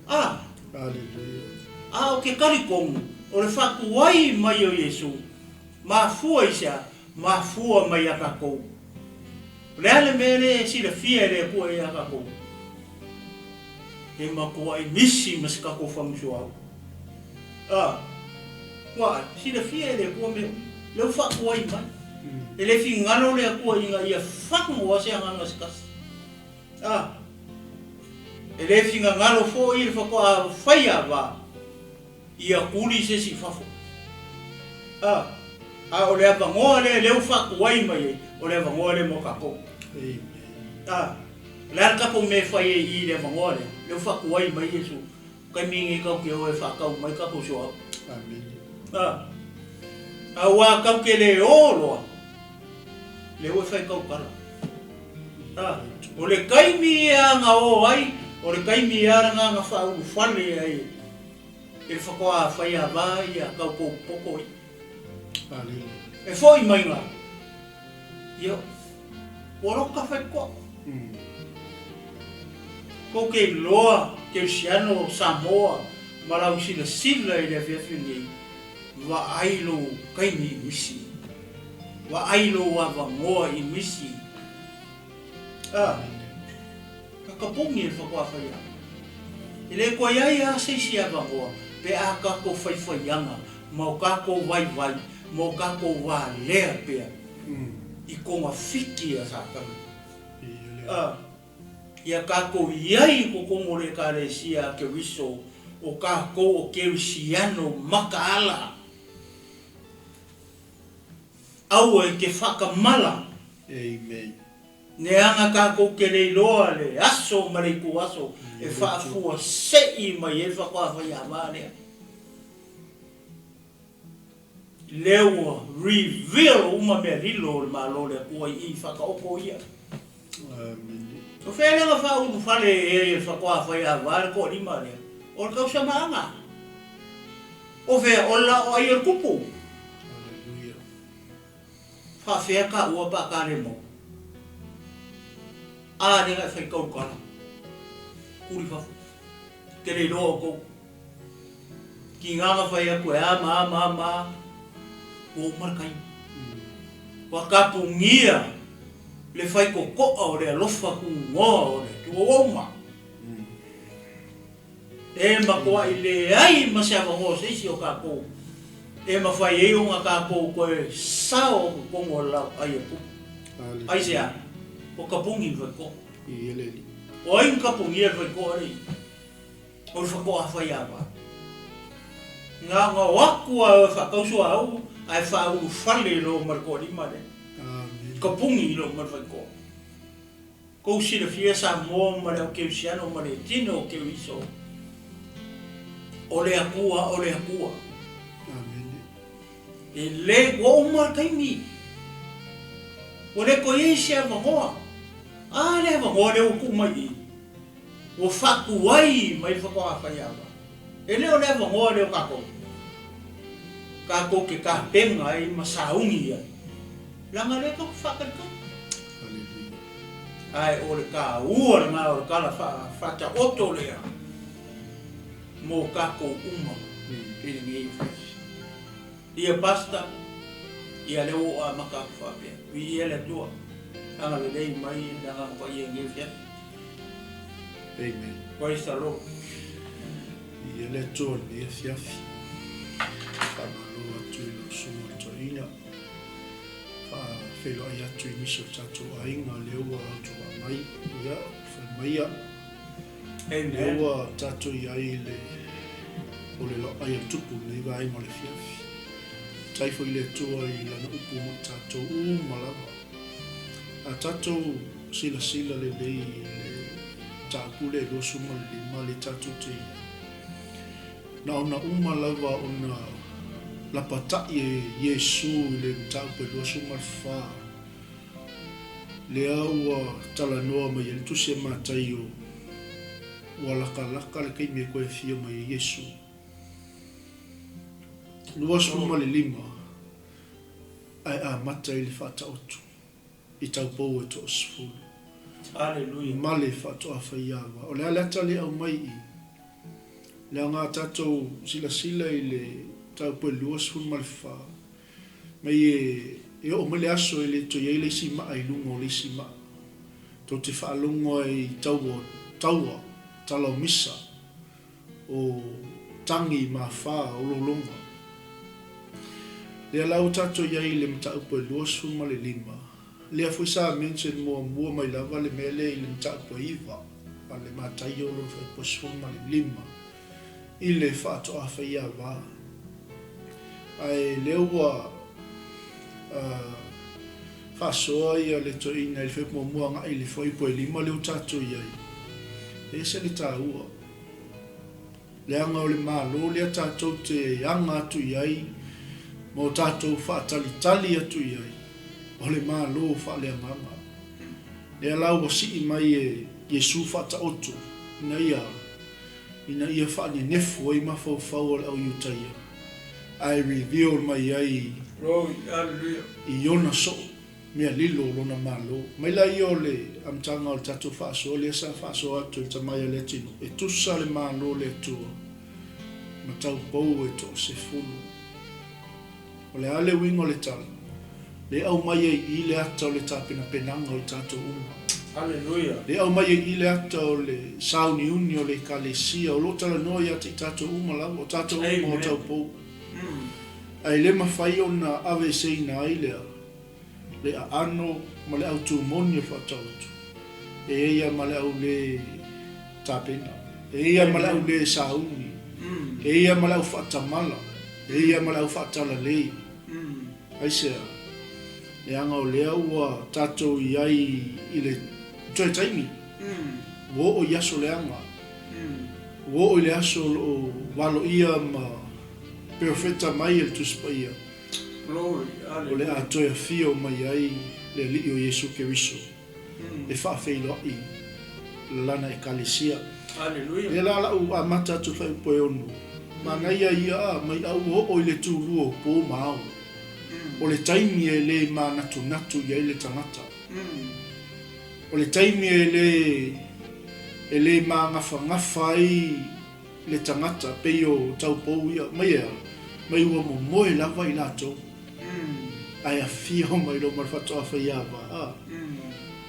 A. A o ke talitonu, o le faatuai mai o Iesu, mafua i se a? Mafua mai ia tatou. O le a le mea lea e silafia e le Atua ia tatou? E matuai misi ma se tatou fagusuau. A, ua silafia e le Atua mea uma. Lea ua faatuai mai. E le finagalo le Atua ina ia fagu a se agaga se tasi. A, e le finagalo foi le faatoa faia va. Ia tuli se isi i fafo. A, a o le avanoa lea lea ua faatuai mai ai, o le avanoa lea mo tatou. Amen. A, o le a le tatou mea e fai ai i i le avanoa lea, lea ua faatuai mai Iesu, taimi nei tatou te o e faatau mai tatou suauu. Amen. A, aua tatou te le o loa, lea ua e fai tautala. A, o le taimi ia na o ai, o le taimi ia lena na faaulufale ai E le faatoa fai ava ia tau kou poto i. E foi mai nga ia ua loka fai koa. Kou ke iloa Kerisiano o Samoa ma lau silasila i le afiafi lenei, vaai lou kaimi i misi. Vaai lou avanoa i misi. A, ka kapogi e le faatoafaiaga. E le toe i ai lava se isi avanoa pe a tatou faifaiaga ma o tatou vaivai ma o tatou valea pea i togafiti a Satani. A, ia tatou i ai i totonu o le Ekalesia a Keriso, o tatou o Kerisiano makaala. Aua e te faatamala. Amen. Leaga tatou te le iloa le aso ma le ituaso e faafuasei mai ai le faatoa faiava lea. Lea ua reveal uma mea lilo o le Malo o le Atua i i faataoto ia. Amene. O fea lea na faaulufale ai e le faatoa faiava le toalima lea? O le tausamaaga. O fea? O le laoai o le tupu. Hallelujah. Faafea taua pe a ta le maua? A lea na e faitau tala. Kuli fafo. Te le iloa outou. Tiga na fai atu e a ma a ma a ma a, ua uma le taimi. Ua tapunia le faitotoa o le alofa tunoa o le Atua, ua uma. E matuai leai ma se avanoa o se isi o tatou e mafai ai ona tatou toe sao i totonu o le laotai a Tupu. Aisea? Ua tapuni le faitotoa. O ai na tapunia le faitotoa alii? O le faatoa faiava. Na ona o atu lava e faatau suauu ae faaulufale loa ma le toalima lea. Tapuni loa ma le faitotoa. Kou silafia Samoa ma le au Kerisiano ma le tino o Keriso, o le Atua o le Atua. Amene. E le, ua uma le taimi. Ua le toe i ai se avanoa. A le avanoa lea ua tuu mai i i, ua faatuai mai le faatoaga faiava. E le o le avanoa lea o tatou, tatou te tapena ai ma sauni ai. Leaga o lea tatou te faatalitali. Ae o le taua lena o le tala faataoto lea mo tatou uma i lenei afiafi. Ia Pastor, ia lea ua ou amata atu faapea, viia le Atua, agalelei mai le Agaga Paia i lenei afiafi. Amen. Praise the Lord. Viia le Atua i lenei afiafi. Faamalo atu i lau Susuga i le Toeaina. Faafeiloai atu i nisi o tatou aiga lea ua autovaa mai, ia, fai maia. Lea ua tatou i ai i le, o le laoai a Tupu i lenei vaega o le afiafi. Faafetai foi i le Atua i Lana upu mo i tatou uma lava. A tatou silasila lelei i le mataupu lea e 25 lea tatou te i ai, Na ona uma lava ona lapatai e Iesu i le mataupu e 24, lea ua talanoa mai ai le Tusi a Mataio, ua lakalaka le taimi e toe afio mai ai Iesu. 25, ae amata i le faataoto. I taupou e toasefulu. Aleluia. Ma le faatoa faiava. O le a le ata lea aumai i? Leaga a tatou silasila i le taupo e 24, mai e, e oo mai le aso e le toe i ai le isi maa i luga o le isi maa. Tou te faalogo ai i taua, taua, tala o misa, o tagi ma fa o lologa. Lea la ua tatou i ai i le mataupu e 25, lea foi sa mention muamua mai lava le mea lea i le mataupu e 9 a le Mataio lona fuaiupu 15 i le faatoa faiava. Ae lea ua faasoa ia le toeaina i le fuaiupu muamua agai i le fuaiupu e 5 lea ua tatou i ai, e ese le taua. Leaga o le Malo lea tatou te aga atu i ai ma o tatou faatalitali atu i ai, o le Malo faaleagaga. Lea la ua sii mai e Iesu faataoto ina ia ina ia faanenefu ai mafaufau o le au Iutaia, ae reveal mai ai i ona soo. mea lilo o Lona Malo. Mai laia o le amataga o le tatou faasoa lea sa faasoa atu e le Tamaia Leatinuu, e tusa le Malo o le Atua ma taupou e toasefulu. O le a le uiga o le tala? Le aumai ai i i le ata o le tapenapenaga o i tatou uma. Hallelujah. Le aumai ai i i le ata o le sauniuni o le Ekalesia o lo o talanoa ia te i tatou uma lava, o tatou uma o taupou. Ae le mafai ona aveeseina ai lea le aano ma le autu moni o le faataoto, e i ai lava ma le au le tapena, e i ai lava ma le au le sauni, e i ai lava ma le au faatamala, e i ai lava ma le au faatalalei. Aisea? Leaga o lea ua tatou i ai i le toe taimi, ua oo i aso leaga, ua oo i le aso o lo o valoia ma perofeta mai e le Tusi Paia. O le a toe afio mai ai le Alii o Iesu Keriso e faafeiloai Lana Ekalesia. Lea la la'u amata atu le faaiupu e ono, manaia ia a mai a ua oo i le tulua o po ma ao. O le taimi e le manatunatu i ai le tagata. O le taimi e le e le magafagafa ai le tagata pei o taupou ia, mai ea, mai ua momoe lava i latou, ae afio mai loa ma le faatoa faiava, a,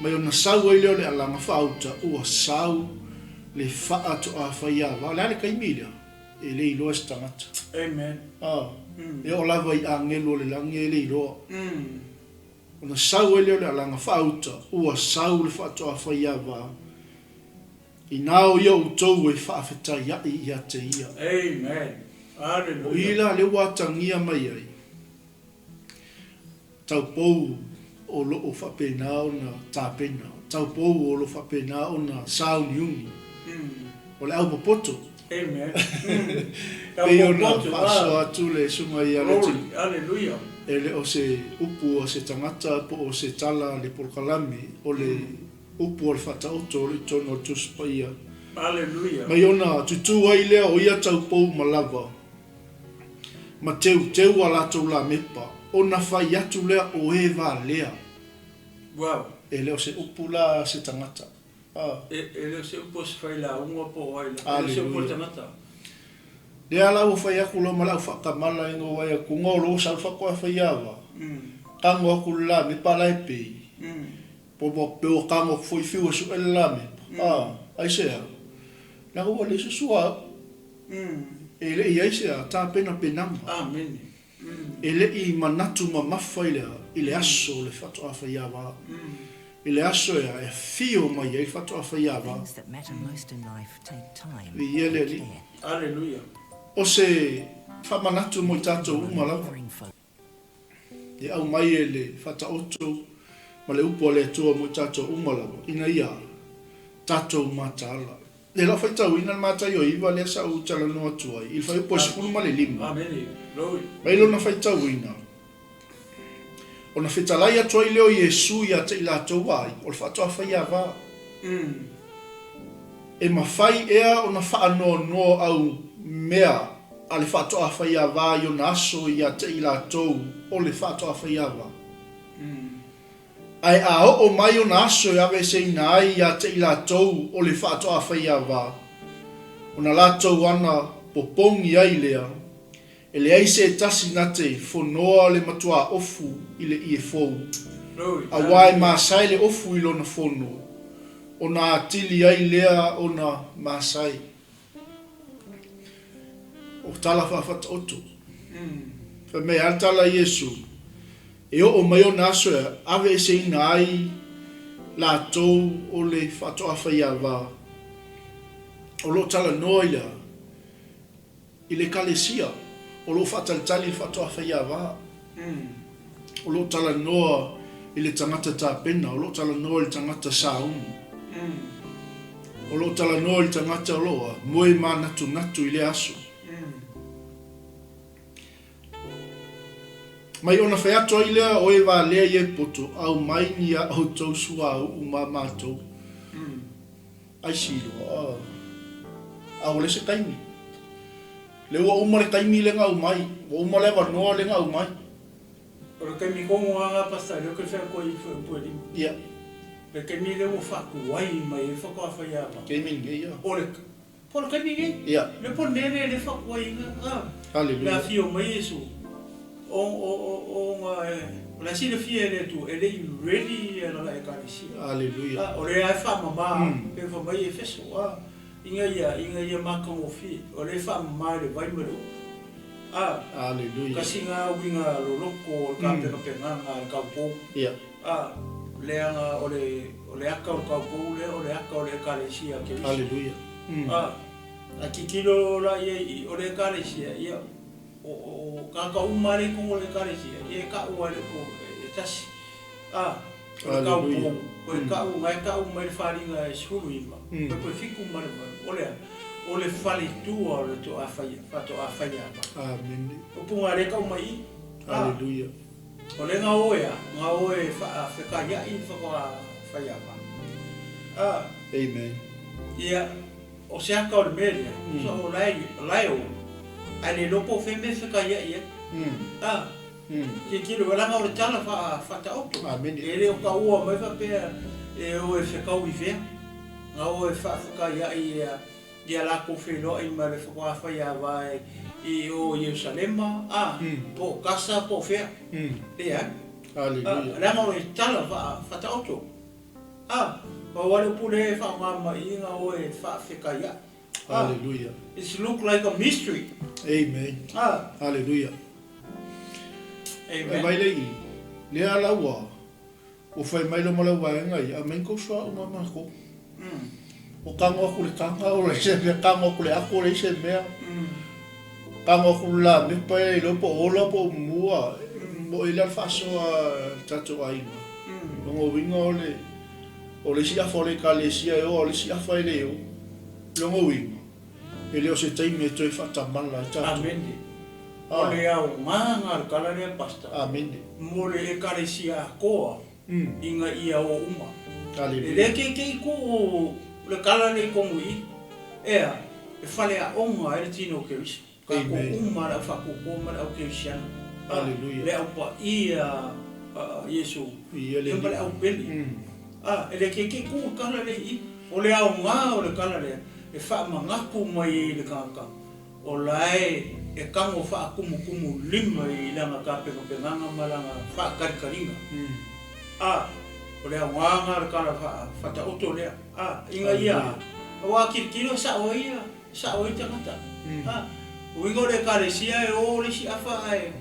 mai ona sau ai lea o le alaga faauta, ua sau le faatoa faiava. O le a le taimi lea? E le iloa e se tagata. Amen. A, e oo lava i agelu o le lagi e le iloa. Ona sau ai lea o le alaga faauta, ua sau le faatoa faiava. Inā o ia outou e faafetaiaʻi ia te ia. Amen. O i Hallelujah. la lea ua atagia mai ai, taupou o lo o faapena ona tapena, taupou o lo o faapena ona sauniuni. O le au popoto. Amen. Pei Tau ona popoto. faasoa Ah. atu le susuga ia Glory. Leti, Hallelujah. e le o se upu a se tagata po o se tala a le polokalame, o le Upu o le Faataoto o lo i totonu o le Tusi Paia. Aleluia. Mai ona tutū ai lea o ia taupou ma lava, ma teuteu a latou lamepa, ona fai atu lea o e valea. Wow. E le o se upu la a se tagata. A. E, e le o se upu a se failauga po o ai la. E le o se upu a le Aleluia. tagata. Lea la ua fai atu loa ma le au faatamala ina ua vaai atu, Ngo lo sau le faatoa fai ava. Tago atu le lamepa la e pei. Po ua pe ua tago atu foi fiu e suʻe le lamepa. A, aisea? Leaga ua leai se suauu. E le i i ai se a tapenapenaga. Amene. E le i manatu mamafa i le a, i le aso o le faatoa faiava. I le aso e a e afio mai ai le faatoa faiava. Things that matter most in life take time Viia le and Alii. care. Aleluia. O se faamanatu mo i tatou uma lava. Unwavering focus. E aumai e le Faataoto ma le Upu a le Atua mo i tatou uma lava, ina ia tatou mataala. E lau faitauina le Mataio iva lea sa ou talanoa atu ai i le fuaiupu e 15, mai lona faitauina, ona fetalai atu ai lea o Iesu ia te i latou ai, o le faatoa faiava. E mafai ea ona faanoanoa au mea a le faatoafaiava i ona aso ia te i latou o le faatoafaiava. Ae a oo mai ona aso e aveeseina ai ia te i latou o le faatoafaiava, ona latou ana popogi ai lea, e leai se tasi na te fonoa le matuā ofu i le ie fou, auā e masae le ofu i lona fono, ona atili ai lea ona masae. O tala faafataoto. Fai mai a le tala a Iesu, e oo mai ona aso e aveeseina ai latou o le faatoafaiava o lo o talanoa i le a? I le Ekalesia o lo o faatalitali i le faatoafaiava. O lo o talanoa i le tagata tapena, o lo o talanoa i le tagata sauni. O lo o talanoa i le tagata o lo o moe manatunatu i lea aso. Mai ona fai atu ai lea o e valea i e poto, aumai ni a outou suauu ma matou. Aisi loa, a ua leai se taimi. Lea ua uma le taimi lea na aumai, ua uma le avanoa lea na aumai. O le taimi tonu lava lena Pastor lea ou te fai atu ai i Fuaiupu e 5. Ia. Le taimi lea ua faatuai mai ai le faatoa fai ava. Taimi lenei ia. O le, po o le taimi lenei. Ia. Le po o le mea lea lea e faatuai ai a. Hallelujah. Le afio mai Iesu, o, o, o, ona o la e silafia e le Atua e le i ready ia lana Ekalesia. Hallelujah. A, o lea lava e faamama, pei ona fai mai Efeso, a, ina ia, ina ia matagofie, o lea e faamama i le vai ma le upu. A, Hallelujah. Tasi na uiga loloto o le tapenapenaga a le taupou. Ia. A, leaga o le, o le ata o le taupou lea o le ata o le Ekalesia a Keriso. Hallelujah. A, a tilotilo la ia i, o le Ekalesia, ia, o, o tagata uma lava lea i totonu o le Ekalesia, ia e tau lava i le upu e tasi. A, o le taupou, toe tau, na e tau mai le faliga e 19, toe toe 7 ma le 8, o le a? O le faletua o le toafaia, faatoa faia ava. Amene. Upu na lea e tau mai i i. A, Hallelujah. o lea na o e a, na o e faafekaiai le faatoa faia ava. A, Amen. ia, o se ata o le mea lea, so o la e, o la e o, ae le iloa po o fea mea e fekaiai ai. A, tilotilo, leaga o le tala faataoto. Amene. E le o taua mai faapea e o e fekau i fea. Na o e faafekaiai ia ia latou feiloai ma le faatoa faia ava i o Ierusalema, a, po o Kasa po o fea. Leai. Hallelujah. Leaga o le tala faataoto. A, pau lava le upu lea e faaaoga mai i i na o e faafekaiai. A, Hallelujah. It's look like a mystery. Amen. A, Hallelujah. E Amen. mai le i, lea la ua, ua fai mai lo ma lau vaega ia, aumai kou suauu ma makou. O kago aku le taga, o le se mea, kago aku le afu, o le se mea. Kago aku le la mepa e iloa po o ola po o mua, mo i le faasoa le tatou aiga. Logo uiga o le, o le isi afa o le Ekalesia e o, o le isi afa e le o. Logo uiga, e le o se taimi e toe faatamala ai tatou. Amene. O le aoga na o le tala lea Pastor. Amene. Mo le Ekalesia atoa ina ia o uma. E Hallelujah. le keikei tuu le tala lea i totonu i i. Ea, e faleaoga ai le tino o Keriso. Tatou Amen. uma le au faatuatua ma le au kerisiano. Hallelujah. Le au paia Iesu. Ia le Ia ma le au pele. A, e le keikei tuu le tala lea i i. O le aoga o le tala lea, e faamanatu mai ai i le tagata. O la e e tago faakumukumu lima i lana tapenapenaga ma lana faakalikaliga. A, o le aoga na o le tala faataoto lea. A, ina ia, aua a tilotilo e sao ai ia, sao ai tagata. A, uiga o le Ekalesia e o le isi afa ae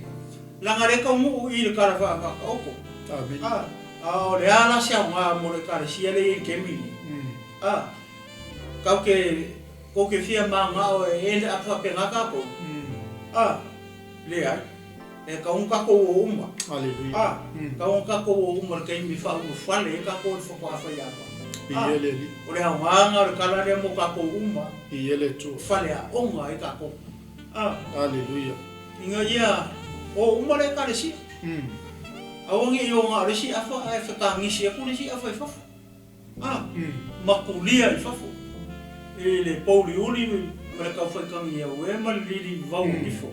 leaga le taunuu i le tala faataoto. Amene. A, a o le a la se aoga mo le Ekalesia lea e i ai i le taimi lenei. A, tau te, tou te fia manao e end up faapena tatou. A, leai. E tatau ona tatou o uma. Hallelujah. A, tatau ona tatou o uma i le taimi e faaulufale ai tatou i le faatoa fai ava. Ia le Alii. O le aoga na o le tala lea mo tatou uma. Ia le Atua. Faleaoga ai tatou. A. Hallelujah. Ina ia o uma le Ekalesia. Aua ne i o na o le isi afa ae fetagisi atu le isi afa i fafo. A, makulia i fafo. I le pouliuli ma le taufaitagi au e ma le lilivau o ifo.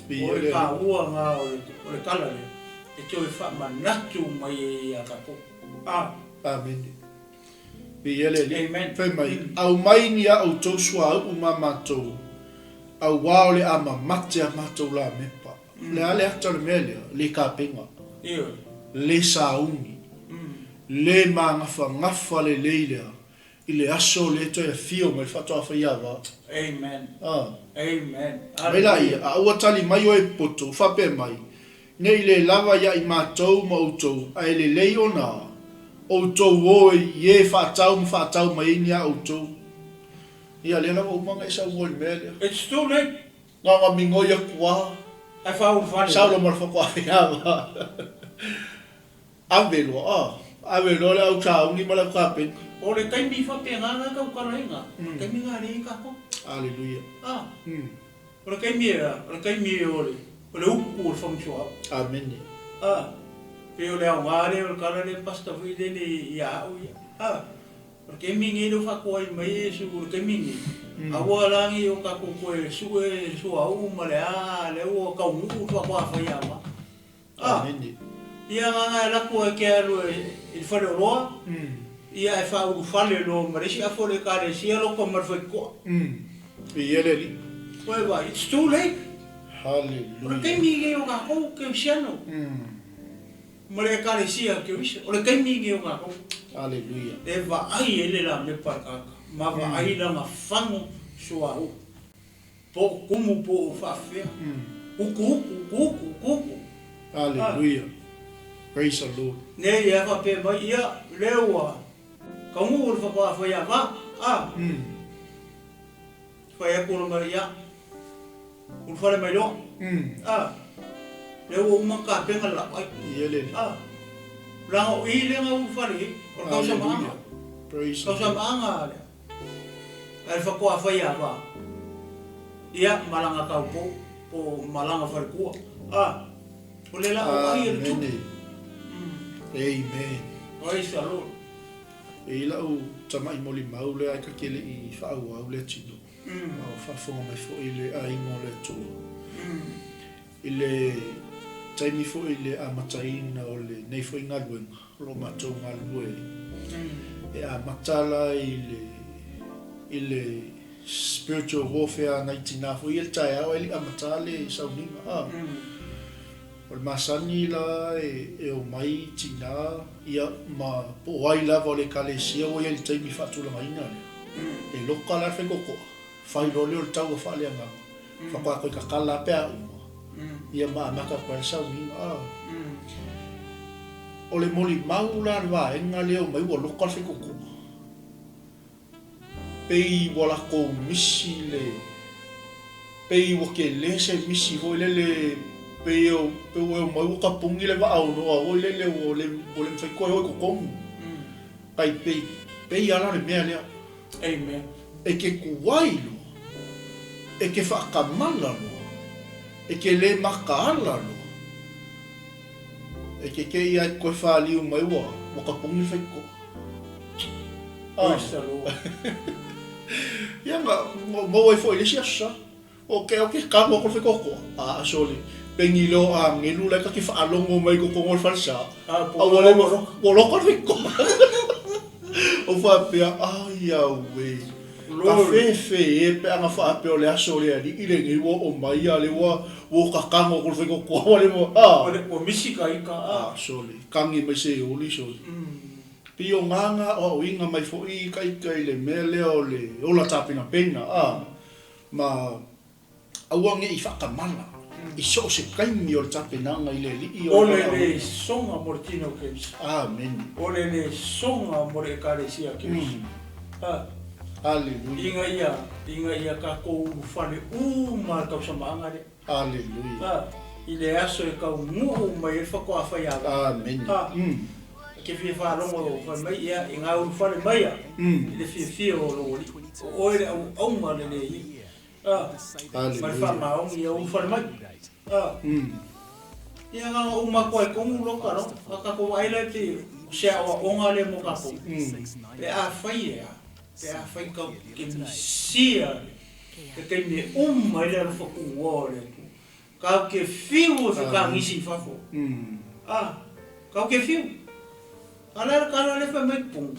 O le taua na o le tala lea e toe faamanatu mai ai ia tatou. A. Amene. Viia le Alii. Amen. Fai mai, aumai ni a outou suauu ma matou, auā o le a mamate a matou lamepa. O le a le ata o le mea lea? Le kapega. Ioe. Le sauni. Le magafagafa lelei lea i le aso lea e toe afio mai le faatoa faiava. Amen. A. Amen. Mai laia, a ua tali mai oe poto, faapea mai, Ne i le lava ia i matou ma outou, ae lelei ona outou o i e faatau ma faatau mai ai ni a outou. Ia, lea lava ua uma ona e saunoa i le mea lea. It's too late. Na ona migoi atu lava. Ae faaulufale. Saulo ma le faatoa Ave loa, a. Ave loa le au sauni ma le au kapeni. O le taimi faapena na tautalaina, o le taimi na alii ai tatou. Aleluia. A. O le taimi e a, o le taimi o le, o le upu o le fagusoau. Amene. A. Pei o le aoga lea o le tala lea Pastor foi lele ia au ia. A. O le taimi lenei lea ua faatuai mai Iesu o le taimi lenei, aua la nei o tatou toe sue suauu ma le a, lea ua taunuu le faatoa fai ama. A. Amene. Ia agaga e alu atu e te alu i le faleoloa, ia ae faaulufale loa ma le isi afa o le Ekalesia loka ma le faitotoa. Viia le Alii. Ua e vaai, it's too late. Hallelujah. O le taimi lenei o tatou Kerisiano ma le Ekalesia Keriso, o le taimi lenei o tatou. Hallelujah. E vaai ai le lamepa a le tagata ma vaai lana fagu suauu. Po o kumu po o faafefea. Utu utu utu utu utu utu. Hallelujah. Praise the Lord. Nei ia faapea mai, ia, lea ua taunuu le faatoa fai ava, a. Fai atu loa mai, ia, ulufale mai loa, a. Lea ua uma ona tapena le laau ai. Ia le Alii. A. Leaga o i lea na ulufale ai, o le tausamaaga. Praise the Lord. Tausamaaga lea. Ae faatoa fai ava, ia, malaga taupou, po o malaga faletua. A, o le laa o ai e le tupu. Amen. Praise the Lord. E i lau tamai molimau lea ai ka ke le i faaauau lea tino. A o faafofoga mai foi le aiga o le Atua. I le taimi foi i le amataina o lenei foi galuega, o lo o matou galulue e amata la i le i le spiritual warfare a nai tina foi ia i le taeao ae le i amata le sauniga a. O le masani la e omai tina ia ma po o ai lava o le ekalesia ua i ai i le taimi faatulagaina lea. E loka la le faikokoa, fai loa lea o le taua faaleagaga. Faatoa toe tatala lava pe a uma, ia ma amata atu ai le sauniga. A. O le molimau la le vaega lea omai ua loka le faikokoa. Pei ua latou misi le, pei ua tele se misi foi lele, pei pei ua e omai ua tapuni le vaa aunoa foi lele ua le ua le mafai toe o i totonu. Tai pei, pei lava la o le mea lea. Amen. E te tuai loa, e te faatamala loa, e te le mataala loa, e te te i a e toe faliu mai ua ua tapuni le faitotoa. Praise the Lord. Ia na maua ai foi i le isi aso sa. O ke o ke kamo ko whekoko. A soli. Pengi leo a ngelu lai ka ke whaalongo mai ko kongo falsa. A po A ua le ua loko le ko. O whapea, ai auē. Ka fefe e pe anga whaapea o le aso o le alii lenei ua o mai a le ua ua kakango ko le whekoko ua le mo a. Ua misi ka ika a. A soli. Kangi mai se oli soli. Pei o ngā ngā aoaoina mai foi ka ika i le mea lea o le ola tapenapena a. Ma aua ne i faatamala i so o se taimi o le tapenaga i le Alii o le O le le soga mo le tino o Keriso. Amene. O le le soga mo le Ekalesia a Keriso. A. Aleluia. Ina ia, ina ia tatou ulufale uma le tausamaaga lea. Aleluia. A. I le aso e taunuu mai ai le faatoa faiava. Amene. A. E te fia faalogo fai mai, ia, i ngā ulufale mai a, i le fiafia o lou Alii. O oe le auaunga lelei ia, a, ma le faamaoni ia ulufale mai, a. Ia na ona uma atu ai tonu loka lo, a tatou vaai la pei o se aoaoga lea mo tatou. Pe afai e a, pe afai tatou te misia le taimi e uma ai le alofa tunoa o le Atua. Kau ke fiu e whakangisi i fafo. A, kau ke fiu. A la ka la le fai mai pung.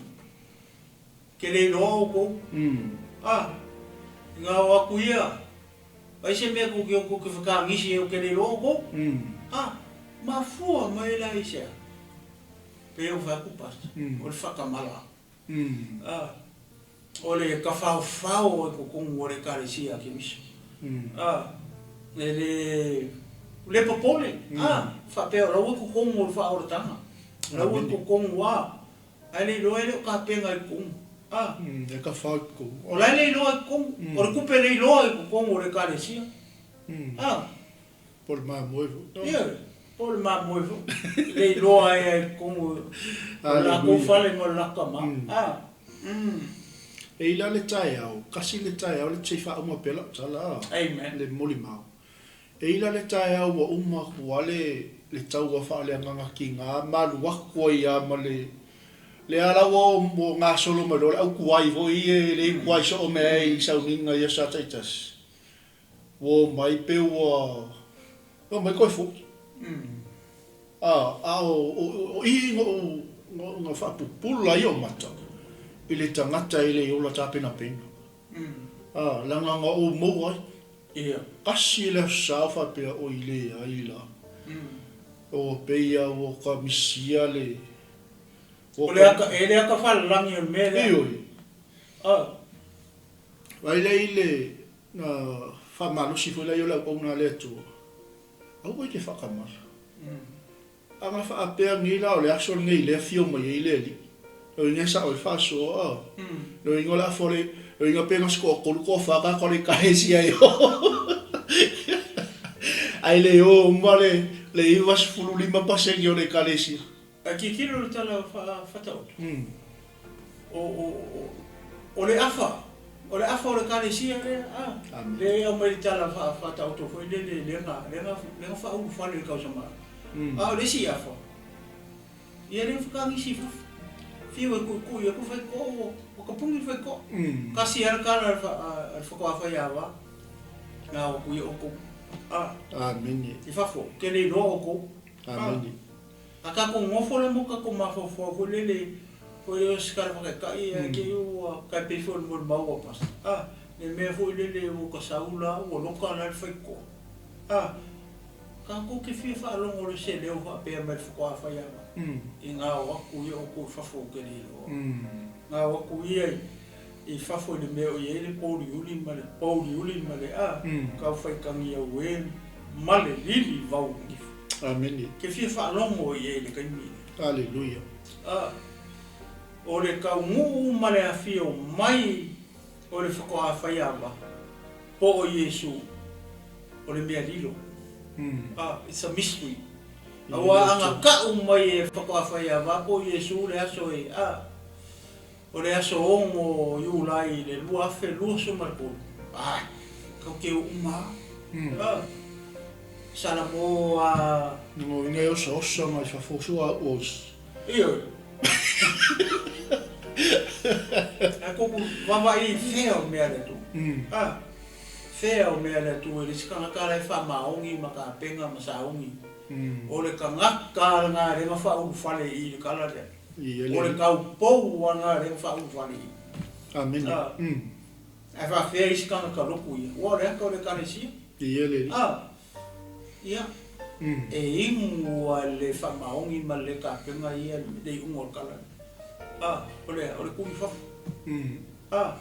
Ke le iloa oukou. A, i nga o aku ia, ai se mea ku ke ku ke whakangisi e o ke le iloa oukou. A, mafua mai la i se a. Pe o whai aku pastor, o le whakamala. A, o le tafaofao i totonu o le Ekalesia a Keriso. A, e le, le popole, a, faapea o la ua i totonu o le faaolataga, o la ua i totonu a, ae le iloa e le o tapena i totonu. A, E tafao i totonu. O la e le iloa i totonu, o le tupe le iloa i totonu o le Ekalesia. A. Po o le mamoe foi. Ioe, po o le mamoe foi. Le iloa ai ai totonu o le latou fale ma le latou tama. A, mm. E i la le taeao, kasi le taeao le se i faauma pea lau tala a. Amen. Le molimau. E i la le taeao ua uma atu a le le taua faaleagaga tiga ma alu atu ai a ma le le ala ua ua gasolo mai loa le au tuai foi e le tuai soo mea ai i sauniga i aso taitasi. Ua omai pe ua omai toe foi. A o i na faapupula ai ou mata i le tagata e le i ola tapenapena. A, leaga na ou maua ai. Tasi le aso Sa o faapea, Oi leai la. Ua pei lava ua ta misia le. O le aka, e le aka faalelagi o le mea lea. Ioe. Vaai lea i le, na faamalosi foi laia o le auauna a le Atua. Aua e te faatamala. A na faapea nei la o le aso lenei lea afio mai ai le Alii, lona uiga e sao ai le faasoa, a? Lona uiga o le a fole, lona uiga pe na o se toatolu toafa tagata o le Ekalesia e o. Ae le o uma le 95 pasene o le Ekalesia. Ae tilotilo le tala faataoto, o le afa, o le afa o le Ekalesia lea, a, lea e aumai le tala faataoto foi lele lea na, lea na faaulufale i le tausaga. A o le isi afa, ia lea na fetagisi i fafo. Fiu e tuitui atu le faitotoa ua tapuni le faitotoa. Tasi lava le tala a le faatoa faiava, na o atu ia outou. A. Amene. I fafo, ou te le iloa outou. Amene. A tatou nofo la ma tatou mafaufau foi lele, foi lele o se tala faataitai ae te i ua tai pei foi o le molimau a Pastor, a, le mea foi lele ua ta sau la ua loka la le faitotoa, a, tatou te fia faalogo i se leo faapea mai le faatoa faiava, ina o atu ia outou i fafo ou te le iloa. Na o atu ia i fafo i le mea o i ai le pouliuli ma le pouliuli ma le, a, tau faitagi auē ma le lili vau ifo. Amene. Ke fia faalogo i ai i le taimi lea. Aleluia. A, o le taunuu ma le afio mai o le faatoa faiava po o Iesu o le mea lilo. A, it's a mystery. Aua a na tau mai e faatoa faiava po o Iesu le aso e, a, o le aso 6 o Iulai i le 2023, a, tatou te o uma lava. A, Salamo a. Lona uiga e osaosa mai fafo sua au os. Ioe. Ae koku vavaai i fea o mea a le Atua. A, fea o mea a le Atua i le isi tagata la e faamaoni ma tapena ma sauni. O le tagata lena lea na faaulufale i le tala lea. O le taupou lava lena lea na faaulufale i i. Amene. A, ae faafefea isi tagata lotu ia? Ua o le ata o le Ekalesia. A, ia, e inu lava i le faamaoni ma le le tapena ia le iuga o le tala lea. A, o le a? O le tu i fafo. A,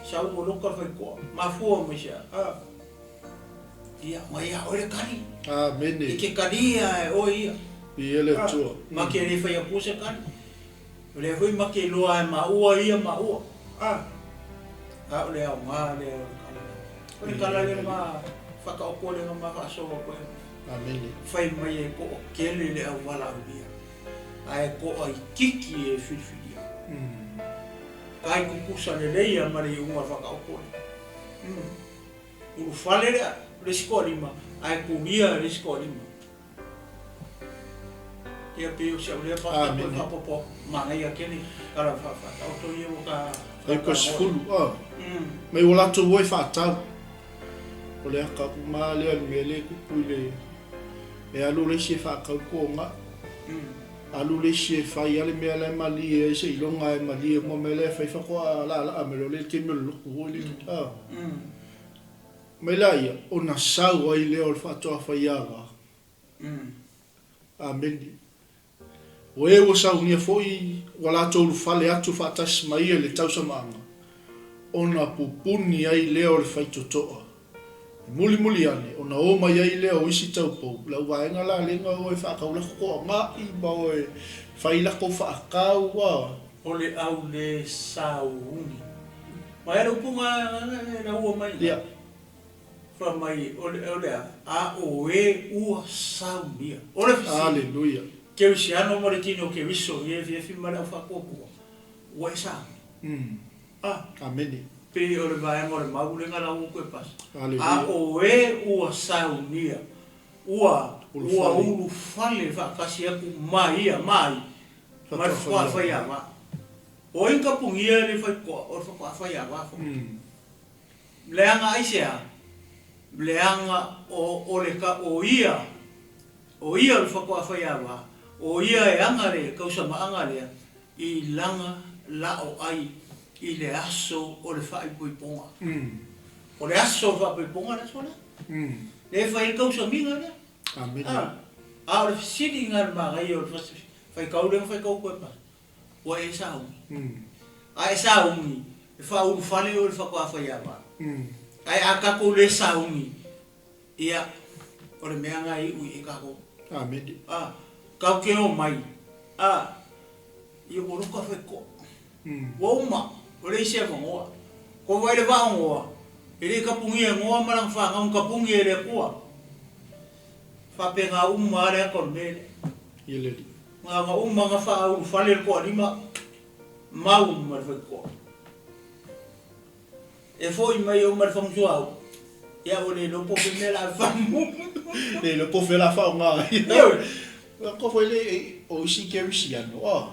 sau ua loka le faitotoa, mafua mai se a? A, ia, mai ia oe le kali. Amene. E te kalia e oe ia. Viia le Atua. Ma ke le fai atu se kali. O lea foi ma ke iloa e maua ia maua. A, a o le aoga lea o le tala lea. O le tala lea ma faataoto lea ma faasoa atu ai. Amene. Fai mai e toatele le auvalaulia, ae toaitiiti e filifilia. Tai tutusa lelei lava ma le iuga o le faataoto lea. Ulufale lea le isi toalima, ae tulia le isi toalima. Ia pei o si au lea pasta toe faaopoopo atu. Manaia tele tala faataoto ia ua ta Ai koe sefulu, a. Mai ua latou o e faatau. O le aka uma lea o le mea lea e tupu i le, e alu le isi e faatau le toga, alu le isi e fai lava le mea la e malie ai seiloga e malie uma mea la e fai faatoa laalaa mai loa lea i le taimi o le lotu foi lele, a. Mai laia, ona sau ai lea o le faatoa faiava. Amene. O e ua saunia foi ua latou ulufale atu faatasi ma ia i le tausamaaga, ona pupuni ai lea o le faitotoa. E mulimuli ane, ona o mai ai lea o isi taupou, lau vaega la lea na o e faatau lako toaga'i ma o e fai lako faatau, a. O le au le sauni. Ma e le upuga e laua mai ina. Fai mai, o le a? A o e ua saunia. O le fesili. Aleluia. Kerisiano ma le tino Keriso i e fiafi ma le au faatuatua, ua e sauni. A. Amene. Pei o le vaega o le mau lea na lau atu e pasi. Aleluia. A o e ua saunia, ua, ua ulufale faatasi atu ma ia, ma ai, ma le faatoa faiava. O ai na tapunia le faitotoa? O le faatoa faiava foi. Leaga aisea? Leaga o, o le, o ia. O ia o le faatoafaiava, o ia e aga le tausamaaga lea i lana laoai i le aso o le faaipoipoga. O le aso o le faaipoipoga le aso lea. Lea e fai ai le tausamiga lea. A, a o le fesili lena i le manaia o le faitau lea na faitau atu ai pastor, ua e sauni. A e sauni, e faaulufale oe i le faatoafaiava. Ae a tatou le sauni, Ia, o le mea na e iu i ai tatou. Amene. A, tatou te omai, a, ia ua loka faitoa. Ua uma, ua leai se avanoa. Ko vaai le vaa o Noa, e le i tapunia e Noa ma lana fanau na tapuni e le Atua. Faapena uma lava le ata o le mea lea. Ia le Alii. Na ona uma na faaulufale le toalima, mau ma le faitotoa. E foi mai o ma le fagusuauu, ia ua le iloa po o fea mea la a famu. Le iloa po o fea la a faaaoga ai. Ioe. Ua koa foi le o isi kerisiano, a.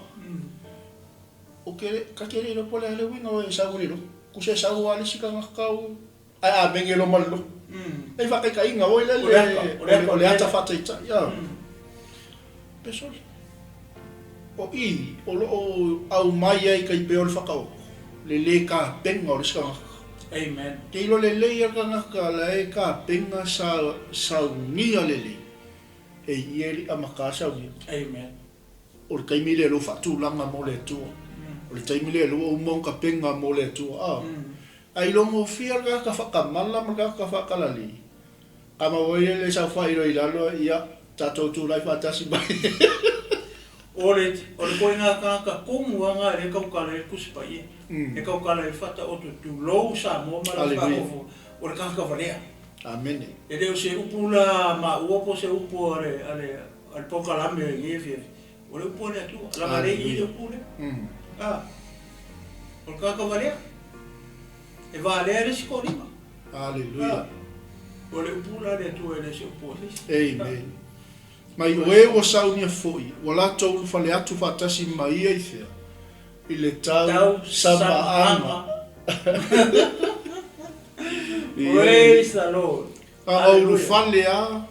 O ke, ka te le iloa po o le a le uiga o e sau i le lotu. Tusa e sau lava le isi tagata o, ae amene loa ma le lotu. E faataitaiga foi lele, o le ata faataitai, a. Pesole. O i, o lo o aumai ai tai pei o le whakaoko, le lē kapenga o le isi tagata. Amen. Te ilo lelei a le tagata la e kapenga sa saunia lelei, e ia e liʻa maka saunia. Amen. O le taimi lea lou faatulaga mo le Atua. O le taimi lea lou uma ona kapenga mo le Atua. A. Ai logofia le tagata whakamala ma le tagata whakalalei. Ka maua ia le saofai loa i lalo, ia, tatou tulai faatasi mai. O le, o le koina tagata tonu lava lena e le tautala ai le Tusi Paia, e tautala ai le Faataoto, tulou Samoa ma lau faafofoga, o le tagata valea. Amene. E le o se upu la maua po o se upu a le, a le, a le polokalame o lenei afiafi, o le upu a le Atua, leaga lea e i i le upu lea. A, o le tagata valea, e valea le isi toalima. Aleluia. O le upu la a le Atua e le o se upu a se isi. Amen. Mai o e ua saunia foi, ua latou ulufale atu faatasi ma ia i fea? I le tau samaaga. Praise the Lord. A o ulufale a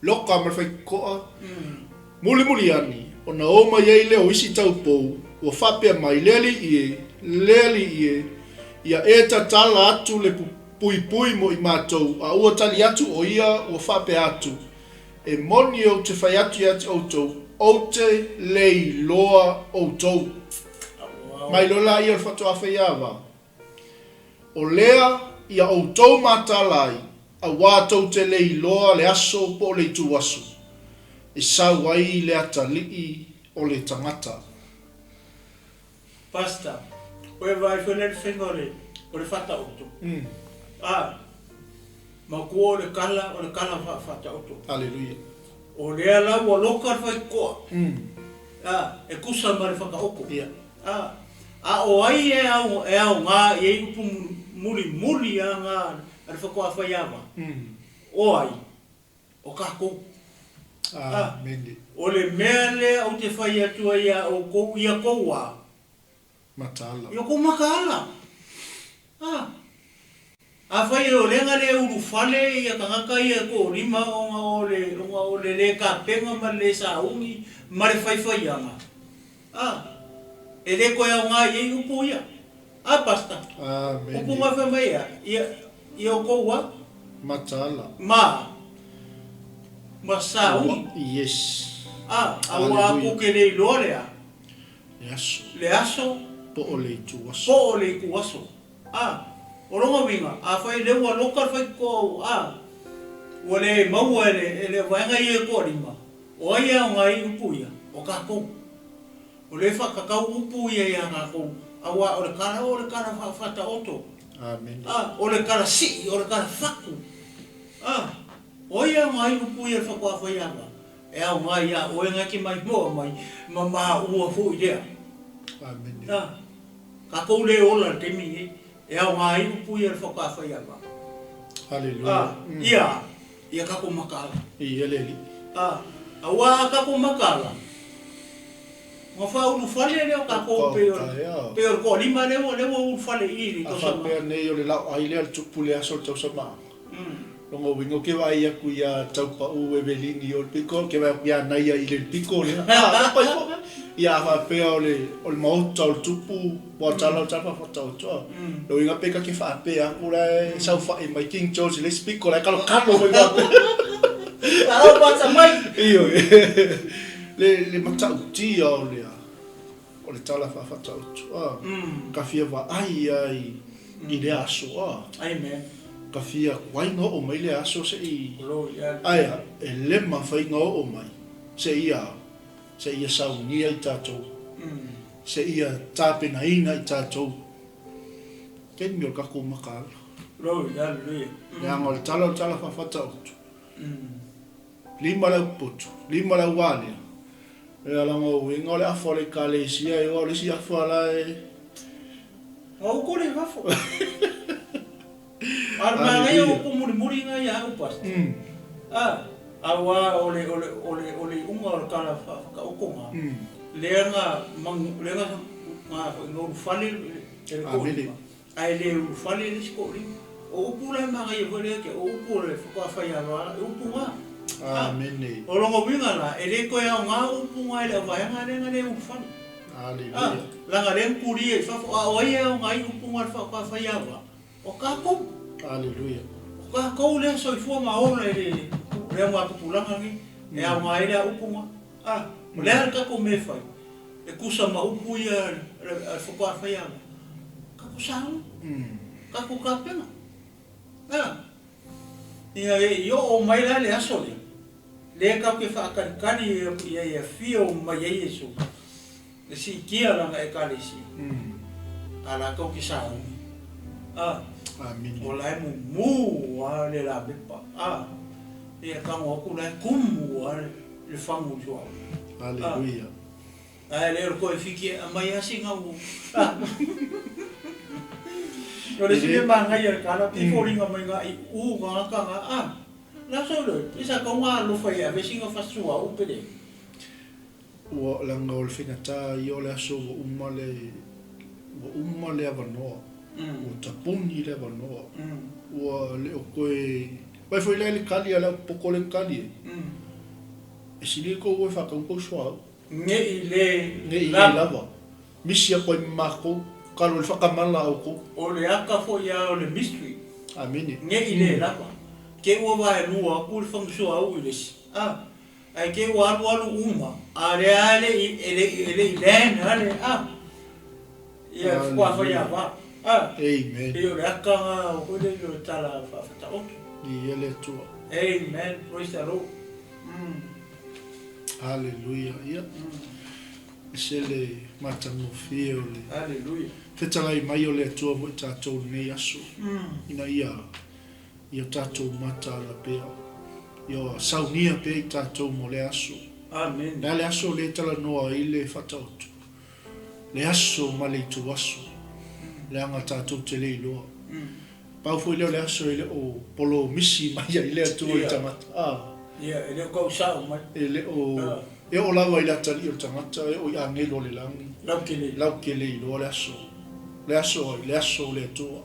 loka ma le faitotoa, mulimuli ane, ona o mai ai lea o isi taupou, ua faapea mai, Le Alii e, le Alii e, ia e tatala atu le puipui mo i matou, a ua tali atu o ia ua faapea atu, E moni ou te fai atu ia te outou, ou te le iloa outou. Mai loa laia o le faatoa faiava. O lea ia outou mataala ai, auā tou te le iloa le aso po o le ituaso, e sau ai le atalii o le tagata. Pastor, Oe vaai foi la i le faiga o le o le faataoto. A, matua o le kala o le kala faa-faataoto. Hallelujah. O lea la ua loka le faitotoa. A, e tusa ma le whakaoko. Ia. A, a o ai e ao, e aoga i ai upu mulimuli a ngā a le whakoawhaiava? O ai? O kākou. A, Amene. O le mea lea ou te whai atu ai iā oukou ia kou wā. Mataala. I o kou makaala. A, afai o lea le ulufale ia tagata ia e toalima ona o le, ona o le le tapena ma le le sauni ma le faifaiaga, a, e le toe aoga i ai upu ia. A, Pastor? Amene. Upu nga fai mai ea, ia, ia outou a? Mataala. Ma, ma sauni. Yes. A, aua Hallelujah. kou ke le iloa le a? Le aso. Le aso. Po o le ituaso. Po o le ituaso. A, o lona uiga, afai lea ua loka le faitotoa, a, ua le maua e le, e le vaega ia e toalima, o ai e aoga ai upu ia? O tatou. O lea e faatatau upu ia iā tatou, auā o le kala, o le kala faataoto. Amene. A, o le kala sii, o le kala fatu. A, o ai e aoga ai upu ia i le faatoa faiava? E aoga iā oe na e te maimoa mai ma maua foi lea. Amene. A, tatou le ola i le taimi lenei, e aoga ai upu ia i le whakaawhaiava. Haleluia. A, ia, ia tatou makaala. Ia le Alii. A, auā a tatou makaala, ua faaulufale lea o tatou pei o, pei o le toalima lea ua, lea ua ulufale i i le A tausaga. faapea nei o le laoai lea o le tupu le aso o le tausamaaga. Lona uiga ou te vaai atu ia Taupau Evelini i o i le pito, ou te vaai atu ia Naia i le pito lea. A, pai foi. Ia a faapea o le, o le maota o le tupu, ua tala o le tala faafatauto, a. Lona uiga pe ta te faapea atu la e saofai mai King George i le isi pito la e kalokalo mai faapea. Malo mata mai. Ioe. Le, le matautia o le, o le tala faafatauto, a. Ka fia vaai lava i, i lea aso, a. Amen. Ka fia kuai na oo mai lea aso se i, ae a, e le mafai na oo mai se i a, se ia saunia i tatou, se ia tapenaina i tatou. Taimi o le tatou makaala. Glory, hallelujah. Leaga o le tala o le tala faafatauto. 5 le aupuputu, 5 le aualea. Ia lona uiga o le afa o le Ekalesia e o le isi afa la e. Ua upu le fafo. A o le manaia o upu mulimuli na ia au pastor. A, aua o le o le o le o le iuga o le tala faataotoga lea na lea na na foi na ulufale le toalima ae le ulufale le isi toalima. O upu la e manaia foi lea te o upu o le faatoa fai aloa e upu na. Amene. O lona uiga la e le toe aoga upu na i le auvaega lea na le ulufale. Aleluia. Leaga lea na pulia i fafo, a o ai e aoga ai upu na le faatoa fai ava? O tatou. Aleluia. O tatou lea soifua ma ola i le le augatupulaga nei, e aoga ai lea upu na. A, o le a le tatou mea e fai? E tusa ma upu ia a le faatoa fai ava. Tatou sauni. Tatou tapena. A, ina ne i oo mai la le aso lea, lea tatou te faatalitali ia e afio mai ai Iesu e siitia lana Ekalesia, a latou te sauni, a, o la e mumu lava le lamepa, a, ia tago atu la e tumu lava le fagu i le suauu. Aleluia. Ae le o le toe fiki e aumai lava sina ua. O le isi mea manaia i le tala, pei foliga mai na i u tagata na, a, la sau le, pei sa tatau ona alofa e ave sina fasi suauu pe leai. Ua leaga o le faigata ia o le aso ua uma le, ua uma le avanoa, ua tapuni le avanoa, ua le o toe, vaai foi la i le kali a le au poko lea na kali ai, e sili kou oe faatau kou suauu. Ne i le Ne i le lava. Misi atu ai ma matou, kalo i le whakamala a outou. O le aka foi a o le mystery. Amene. Ne i le lava. Ke ua vaelua atu le fagasuauu i le isi. A. Ae ke ua alualu uma, a lea a e le i, e le i, e le i land a le, a. Ia, faatoa fai ava. A. Amen. Pei o le aka na o foi le o le tala faafataoto. Viia le Atua. Amen. Praise the Lord. Haleluia. Ia. Ese le matagofie o le. Haleluia. Fetalai mai o le Atua mo i tatou i lenei aso. Ina ia ia tatou mataala pea. Ia saunia pea i tatou mo lea aso. Amen. Le a le aso lea e talanoa ai le Faataoto? Le aso ma le ituaso. Leaga tatou te le iloa. Pau foi lea o le aso e le o polomisi mai ai le Atua i le tagata. A. Ia, e le o tau sao mai. E le o, e oo lava i le atalii o le tagata, e oo i agelo o le lagi. Lautele. Lautele iloa le aso. Le aso ai, le aso o le Atua.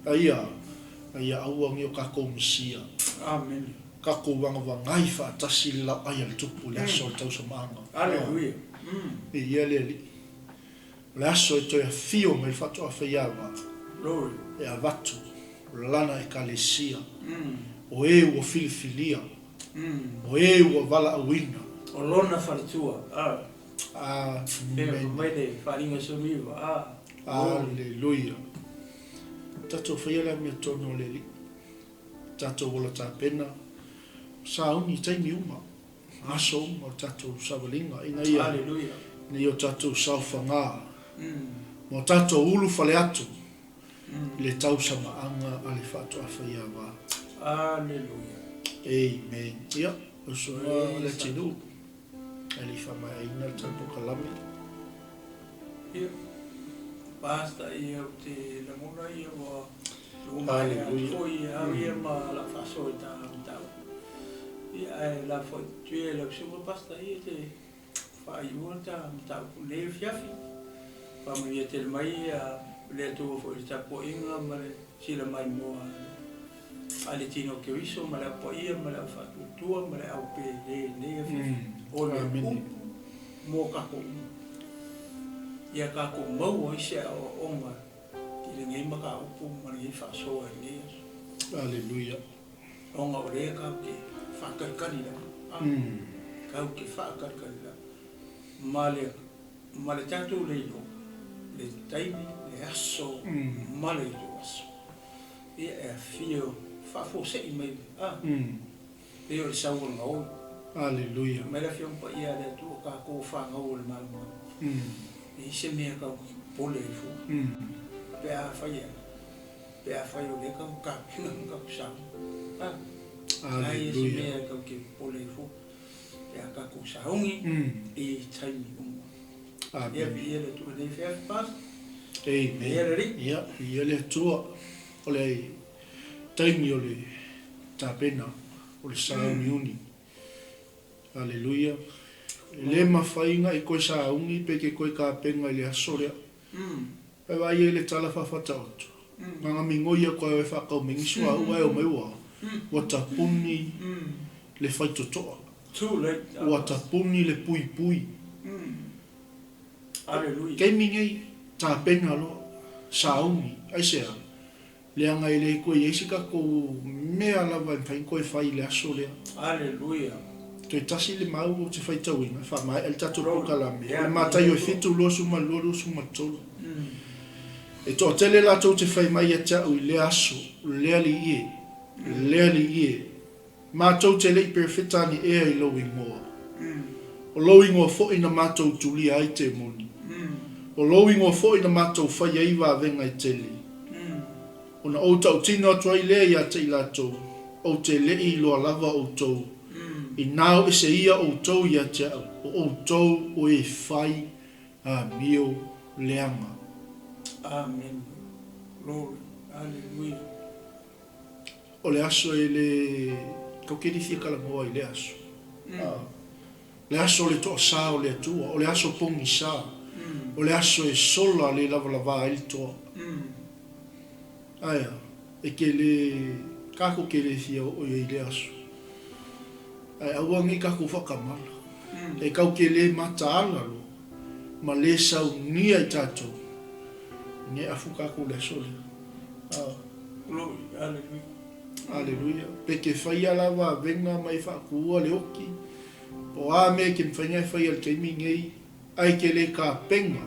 A ia, a ia aua nei o tatou misia. Amene. Tatou vagavagai faatasi le laoai a le Tupu i le aso o le tausamaaga. Aleluia. Viia le Alii. O le aso e toe afio mai le faatoa faiava e avatu lana Ekalesia, o e ua filifilia, o e ua valaauina. O lona faletua. Amene. Mai le faaaliga 19. Aleluia. Tatou faia le amiotonu a le Alii. Tatou ola tapena, sauni i taimi uma, aso uma o le tatou savaliga, ina ia, Aleluia. ina ia o tatou saofaga ma o tatou ulu fale atu i le tausamaaga a le faatoa faiava. Aleluia. Amen. Ia, usuga le atunuu, e le i faamaeaina le tatou polokalame. Ia, Pastor, ia, ou te lagona ia ua ua maea atu foi au ia ma lau faasoa i ta mataupu. Ia, ae la foi atu ia i lau susuga Pastor ia te faaiua le ta mataupu i lenei afiafi. Faamanuia tele mai le Atua foi i le tapuaiga ma le sila maimoa. A le Tino o Keriso ma le Au Paia ma le Au Faatuatua ma le Au Pele i lenei afiafi, o le upu mo kakou uma. Ia kakou maua ai se aoaoga i lenei mataupu ma lenei faasoa i lenei aso. Aleluia. Ona o lea kau te faatalitali lava. Kau te faatalitali lava. Ma le, ma le tatou le iloa, le taimi, le aso ma le ituaso. Ia e afio faafuasei mai, a, pei o le sau o le gaoi. Aleluia. Mai le Afioga Paia a le Atua o tatou o fanau o le malamalama. E i ai se mea tau pole ai fua. Pe a fai e, pe a fai o lea tau tapena ma tau sauni. A, ai e se mea tau te pole ai fua. Pe a tatou sauni i taimi uma. Amen. Ia viia le Atua nei feafi Pastor. Amen. Viia le Alii. Ia, viia le Atua. O le taimi o le tapena o le sauniuni. Aleluia. E le mafai ona e koe sauni pe ke koe kapena i le aso lea. Pe vaai ai le tala faafataoto. Na na migoi aku ai e faakaumaingi suauu ae omai ua ua tapuni le faitotoa. Too late. Ua tapuni le puipui. Aleluia. Taimi nei, tapena loa, sauni, aisea? Leaga e le toe i ai se tatou mea lava e mafai ona toe fai i le aso lea. Aleluia. Toe tasi le mau ou te faitauina e faamaea le tatou polokalame, o le Mataio e 7, 22, 23. E toatele latou te fai mai ia te a'u i lea aso, Le Alii e, le Alii e, matou te le i perofeta ane ea i lou ingoa. O lou ingoa foi na matou tulia ai temoni. O lou ingoa foi na matou fai ai vavega e tele. Ona ou tautino atu ai lea ia te i latou, Ou te le i iloa lava outou, inā o ese ia outou ia te a'u, o outou o e fai amio leaga. Amen. Glory. Hallelujah. O le aso e le kau ke lifia talanoa i le aso. Le aso o le toasā o le Atua, o le aso pogisā, o le aso e sola le lavalavā ai le toa. Aea, e ke le, kākou ke le fia oo i ai i le aso. Ae aua nei kākou whakamala. E kau ke le mataala loa, ma le saunia i tātou. Ne afu kākou le aso lea. Glory, hallelujah. Aleluia. Pe ke whaia lava a venga mai whaakuua le oki, po a mea ke mwhainga e whaia le taimi nei, ai ke le kapenga,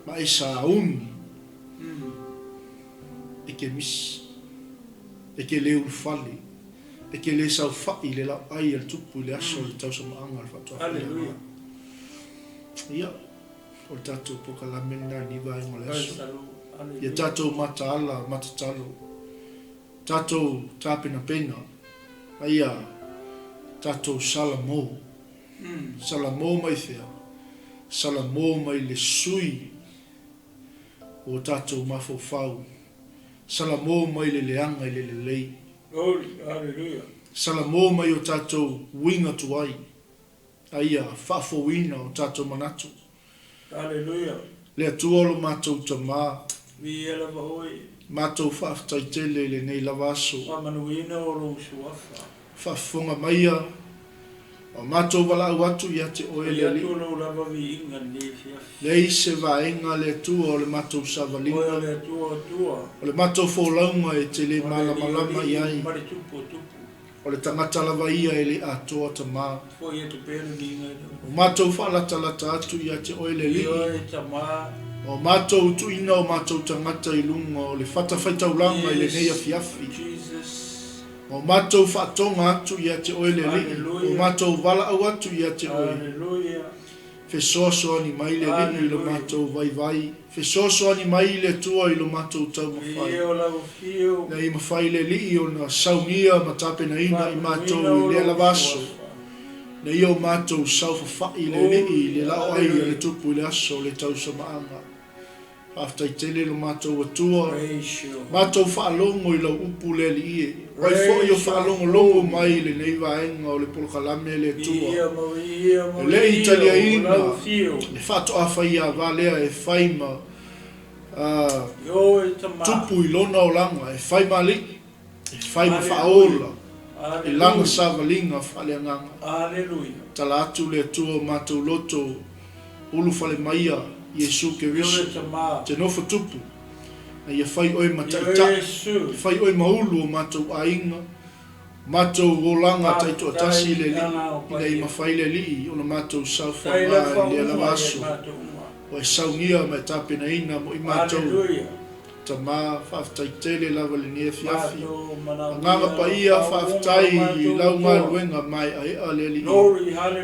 ma e sauni, e ke misi, e ke le ulufale, e ke le saofai i le laoai a le Tupu i le aso o le tausamaaga o le faatoafaiaga. Ia, o le tatou polokalame lena i lenei vaega o le aso. Ia tatou mataala ma tatalo, tatou tapenapena, a ia tatou salamo. Salamo mai fea? Salamo mai le sui o tatou mafaufau. Salamo mai le leaga i le lelei. Salamo mai o tatou uiga tuai, a ia faafouina o tatou manatu. Le Atua o lo matou Tama. Viia lava oe. Matou faafetai tele i lenei lava aso. Faamanuina o lou suafa. Faafofoga maia, a o matou valaau atu ia te oe le Fai Alii. atu lou lava viiga i lenei afiafi. Leai se vaega le Atua o le matou Oe savaliga. o le Atua o Atua. O le matou folauga e te le O le Alii o malamalama i alii ai. ma le Tupu o tupu. O le tagata lava ia e le atoa Tama. Foi atu pea le viiga i lau. O matou faalatalata atu ia te oe le Alii. Ioe Tama. Ma o matou tuuina o matou tagata i luga o le fatafaitaulaga i lenei Yes afiafi. Jesus. Ma o matou faatoga atu ia te oe le Alii, o Hallelujah. matou valaau atu ia te oe. Hallelujah. Fesoasoani mai le Alii i lo Hallelujah. matou vaivai, fesoasoani mai le Atua i lo matou taumafai. Viia o lau afio. Ina ia mafai le Alii ona saunia ma tapenaina i Faamanuina matou o i lea lou lava aso, suafa. ina ia o matou saofafai le Alii i le Glory. laoai a le Hallelujah. Tupu i le aso o le tausamaaga. Faafetai tele lo matou Atua, Praise your holy. matou faalogo i lau upu le Alii e. O ai foi o Praise your faalogologo holy. mai i lenei vaega o le polokalame le Atua. Viia ma viia ma E le i viia o taliaina lau afio. le faatoafai ava lea e fai ma Ioe Tama. tupu i lona olaga, e fai ma alii. E fai ma faaola i Lana savaliga faaleagaga. Tala atu le Atua o matou loto, ulufale maia Iesu Keriso, te nofo tupu, na ia fai Oe ma taitai, e fai Oe ma ulu o matou aiga, matou olaga taitoatasi i le Alii, ina ia mafai le Alii ona matou saofaga i lea lava aso ua e saunia ma e tapenaina mo i matou. Tama, faafetai tele lava i lenei afiafi. Agaga Paia, faafetai i lau galuega maeaea le Alii.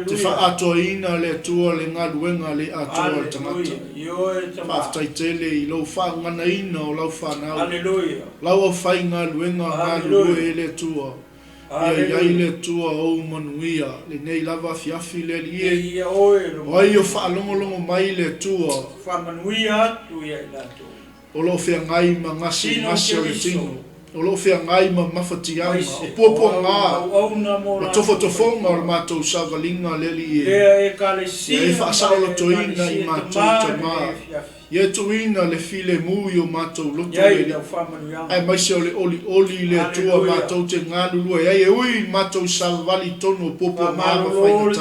Te faaatoaina le Atua le galuega le atoa a le tagata. Faafetai tele i lou faauganaina o lau fanau, lau aufaigaluega galulue e le Atua. Ia i ai le Atua ou manuia lenei lava afiafi le Alii e. O ai o faalogologo mai le Atua. O lo o feagai ma gasegase o le tino, o lo o feagai ma mafatiaga, o puapuaga, ma tofotofoga o le matou savaliga le Alii e. Ia e faasaolotoina i matou tama. Ia e tuuina le filemu i o matou loto le Alii, aemaise o le olioli i le Atua matou te galulue ai e ui i matou savavali i totonu o puapuaga ma faigata,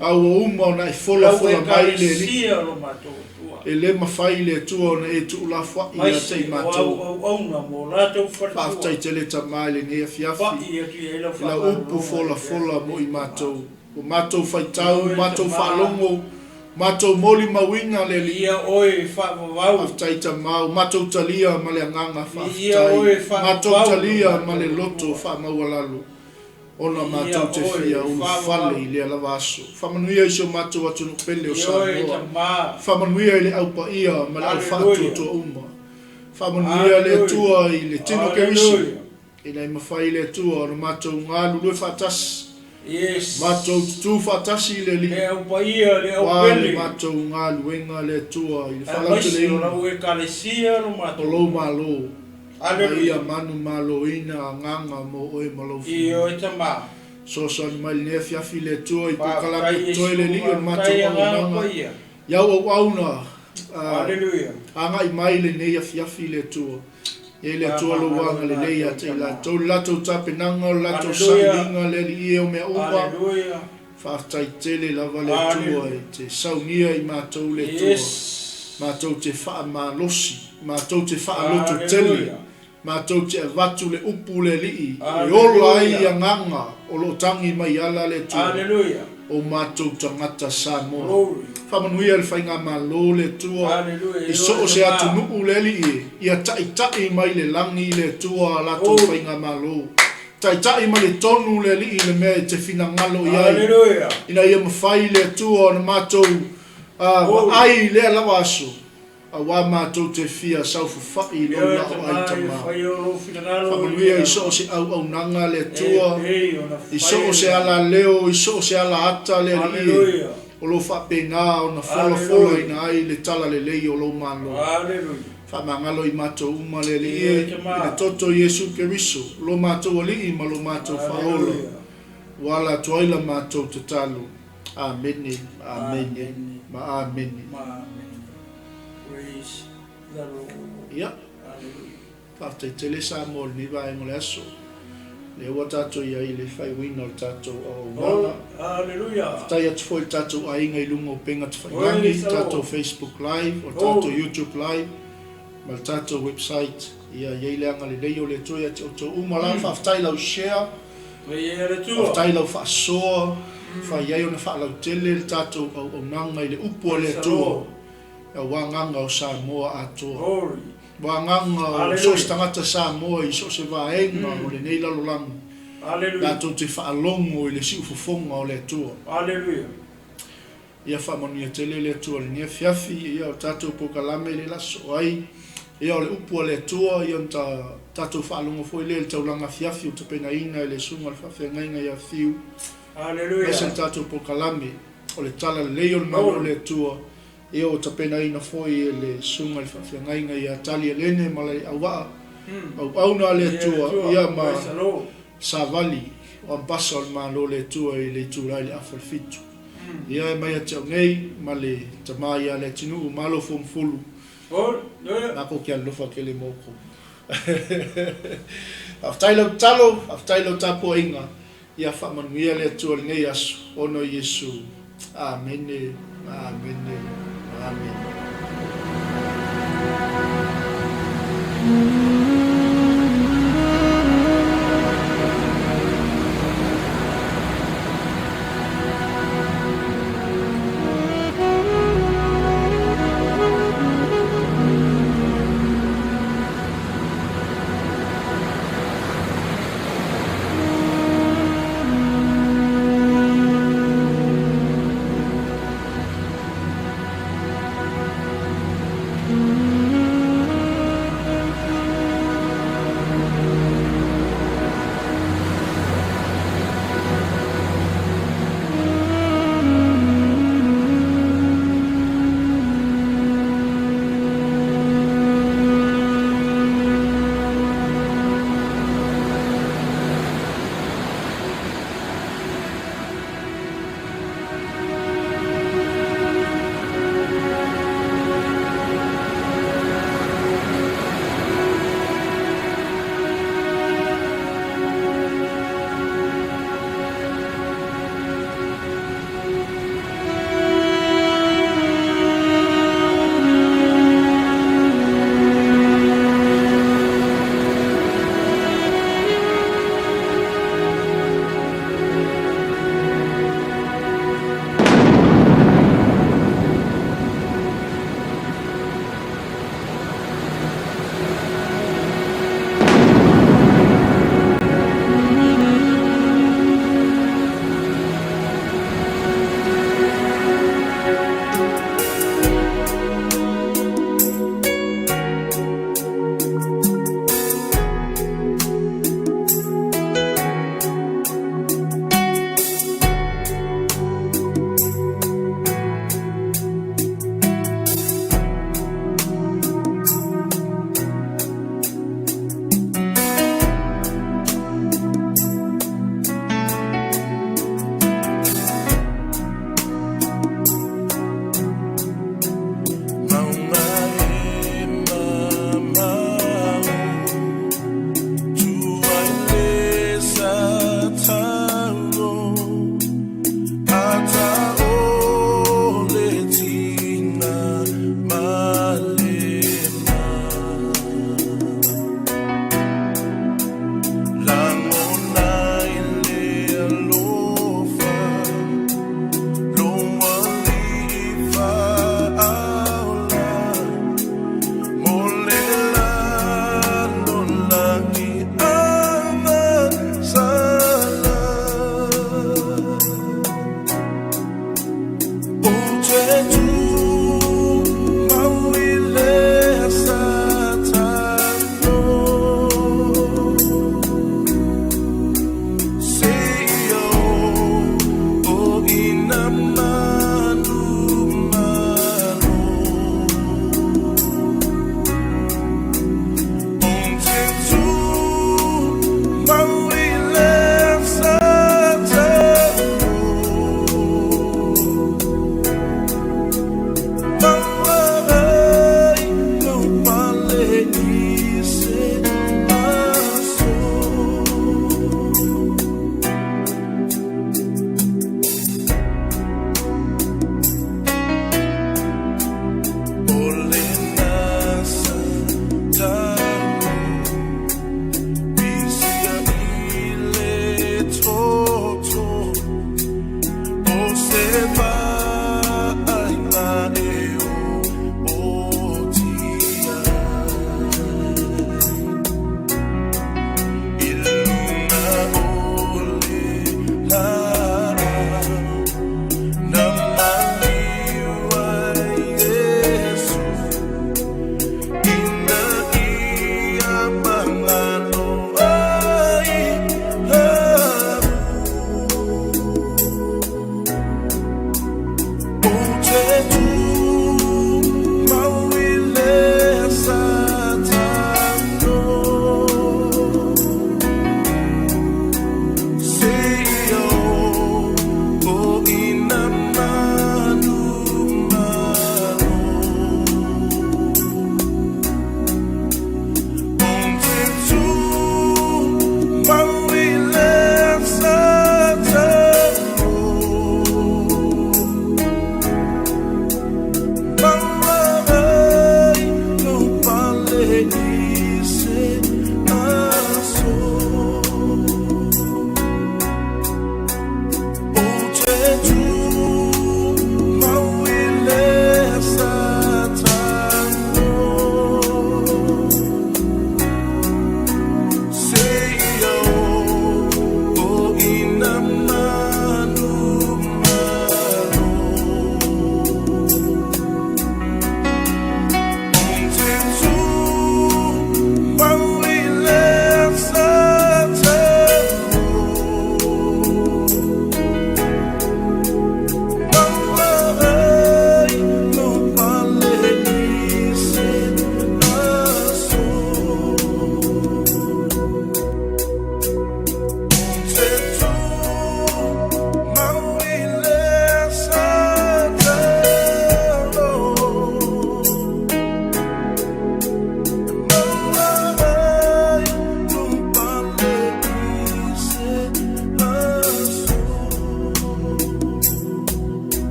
a ua uma ona e folafola mai le Alii. E le mafai le Atua ona e tuulafoai ia te i matou. Faafetai tele Tama i lenei afiafi i lau upu folafola mo i matou. Ua matou faitau, matou faalogo, matou molimauina le Alii. Faafetai Tama, ua matou talia ma le agaga faafetai, matou talia ma le loto faamaualalo. Ona matou te fia ulufale i lea lava aso. Faamanuia i si o matou atunuu pele o Samoa. Faamanuia i le Au Paia ma le Au Faatuatua uma. Faamanuia le Atua i le tino Keriso, ina ia mafai e le Atua ona matou galulue faatasi, matou tutū faatasi i le Alii, aua le matou galuega le Atua i le faalauteleina o lou Malo. Ma ia manumaloina agaga mo oe ma lou finagalo. Fesoasoani mai i lenei afiafi i le Atua i polokalame o totoe le Alii o le matou auaunaga i au auauna agai mai i lenei afiafi i le Atua. Ia i le Atua lou agalelei ia te i latou, le latou tapenaga o le latou sailiga le Alii e o mea uma. Faafetai tele lava le Atua e te saunia i matou le Atua, matou te faamalosi, matou te faalototele, matou te avatu le upu le Alii e ola ai agaga o lo o tagi mai ala le Atua o matou tagata Samoa. Faamanuia le Faigamalo le Atua i so o se atunuu le Alii e, ia taitai mai le lagi le Atua a latou Faigamalo. Taitai ma le tonu le Alii i le mea e te finagalo i ai, ina ia mafai le Atua ona matou vaai i lea lava aso, auā matou te fia saofafai i lou lao ai Tama. Faamanuia i so o se auaunaga le Atua, i so o se alaleo, i so o se alaata le Alii e, o lo o faapena ona folafolaina ai le talalelei o lou Malo. Faamagalo i matou uma le Alii e, i le toto o Iesu Keriso, lo matou Alii ma lo matou Faaola, ua ala atu ai la matou tatalo. Amene, amene, ma amene. Ia, faafetai tele Samoa i lenei vaega o le aso. Lea ua tatou i ai i le faaiuina o le tatou auaunaga. Faafetai atu foi i le tatou aiga i luga o upega tafailagi, le tatou Facebook Live, o le tatou YouTube Live ma le tatou website. Ia i ai le agalelei o le Atua ia te outou uma lava. Faafetai i lau share, faafetai i lau faasoa, fai ai ona faalautele le tatou auaunaga i le upu a le Atua, aua agaga o Samoa atoa. Ua agaga o so o se tagata Samoa i so o se vaega o lenei lalolagi, latou te faalogo i le siufofoga o le Atua. Ia faamanuia tele le Atua i lenei afiafi, ia o le tatou polokalame lea la sosoo ai, ia o le upu a le Atua, ia ona tatou faalogo foi lea i le taulaga afiafi ua tapenaina e le Susuga i le Faafeagaiga ia Fiu. Aemaise le tatou polokalame o le Talalelei o le Malo o le Atua. Ia ua tapenaina foi e le Susuga i le Faafeagaiga ia Tali Elene ma le Auvaa, auauna a le Atua, ia ma Savali o Ambasa o le Malo o le Atua i le itula i le afa o le fitu. Ia e mai ia te au nei ma le tama ia Leatinuu Malo Fomufulu, makou ke alofa kele mo oukou. Faafetai lau tatalo, faafetai lau tapuaiga, ia faamanuia le Atua i lenei aso, ona o Iesu. Amene, amene, amene.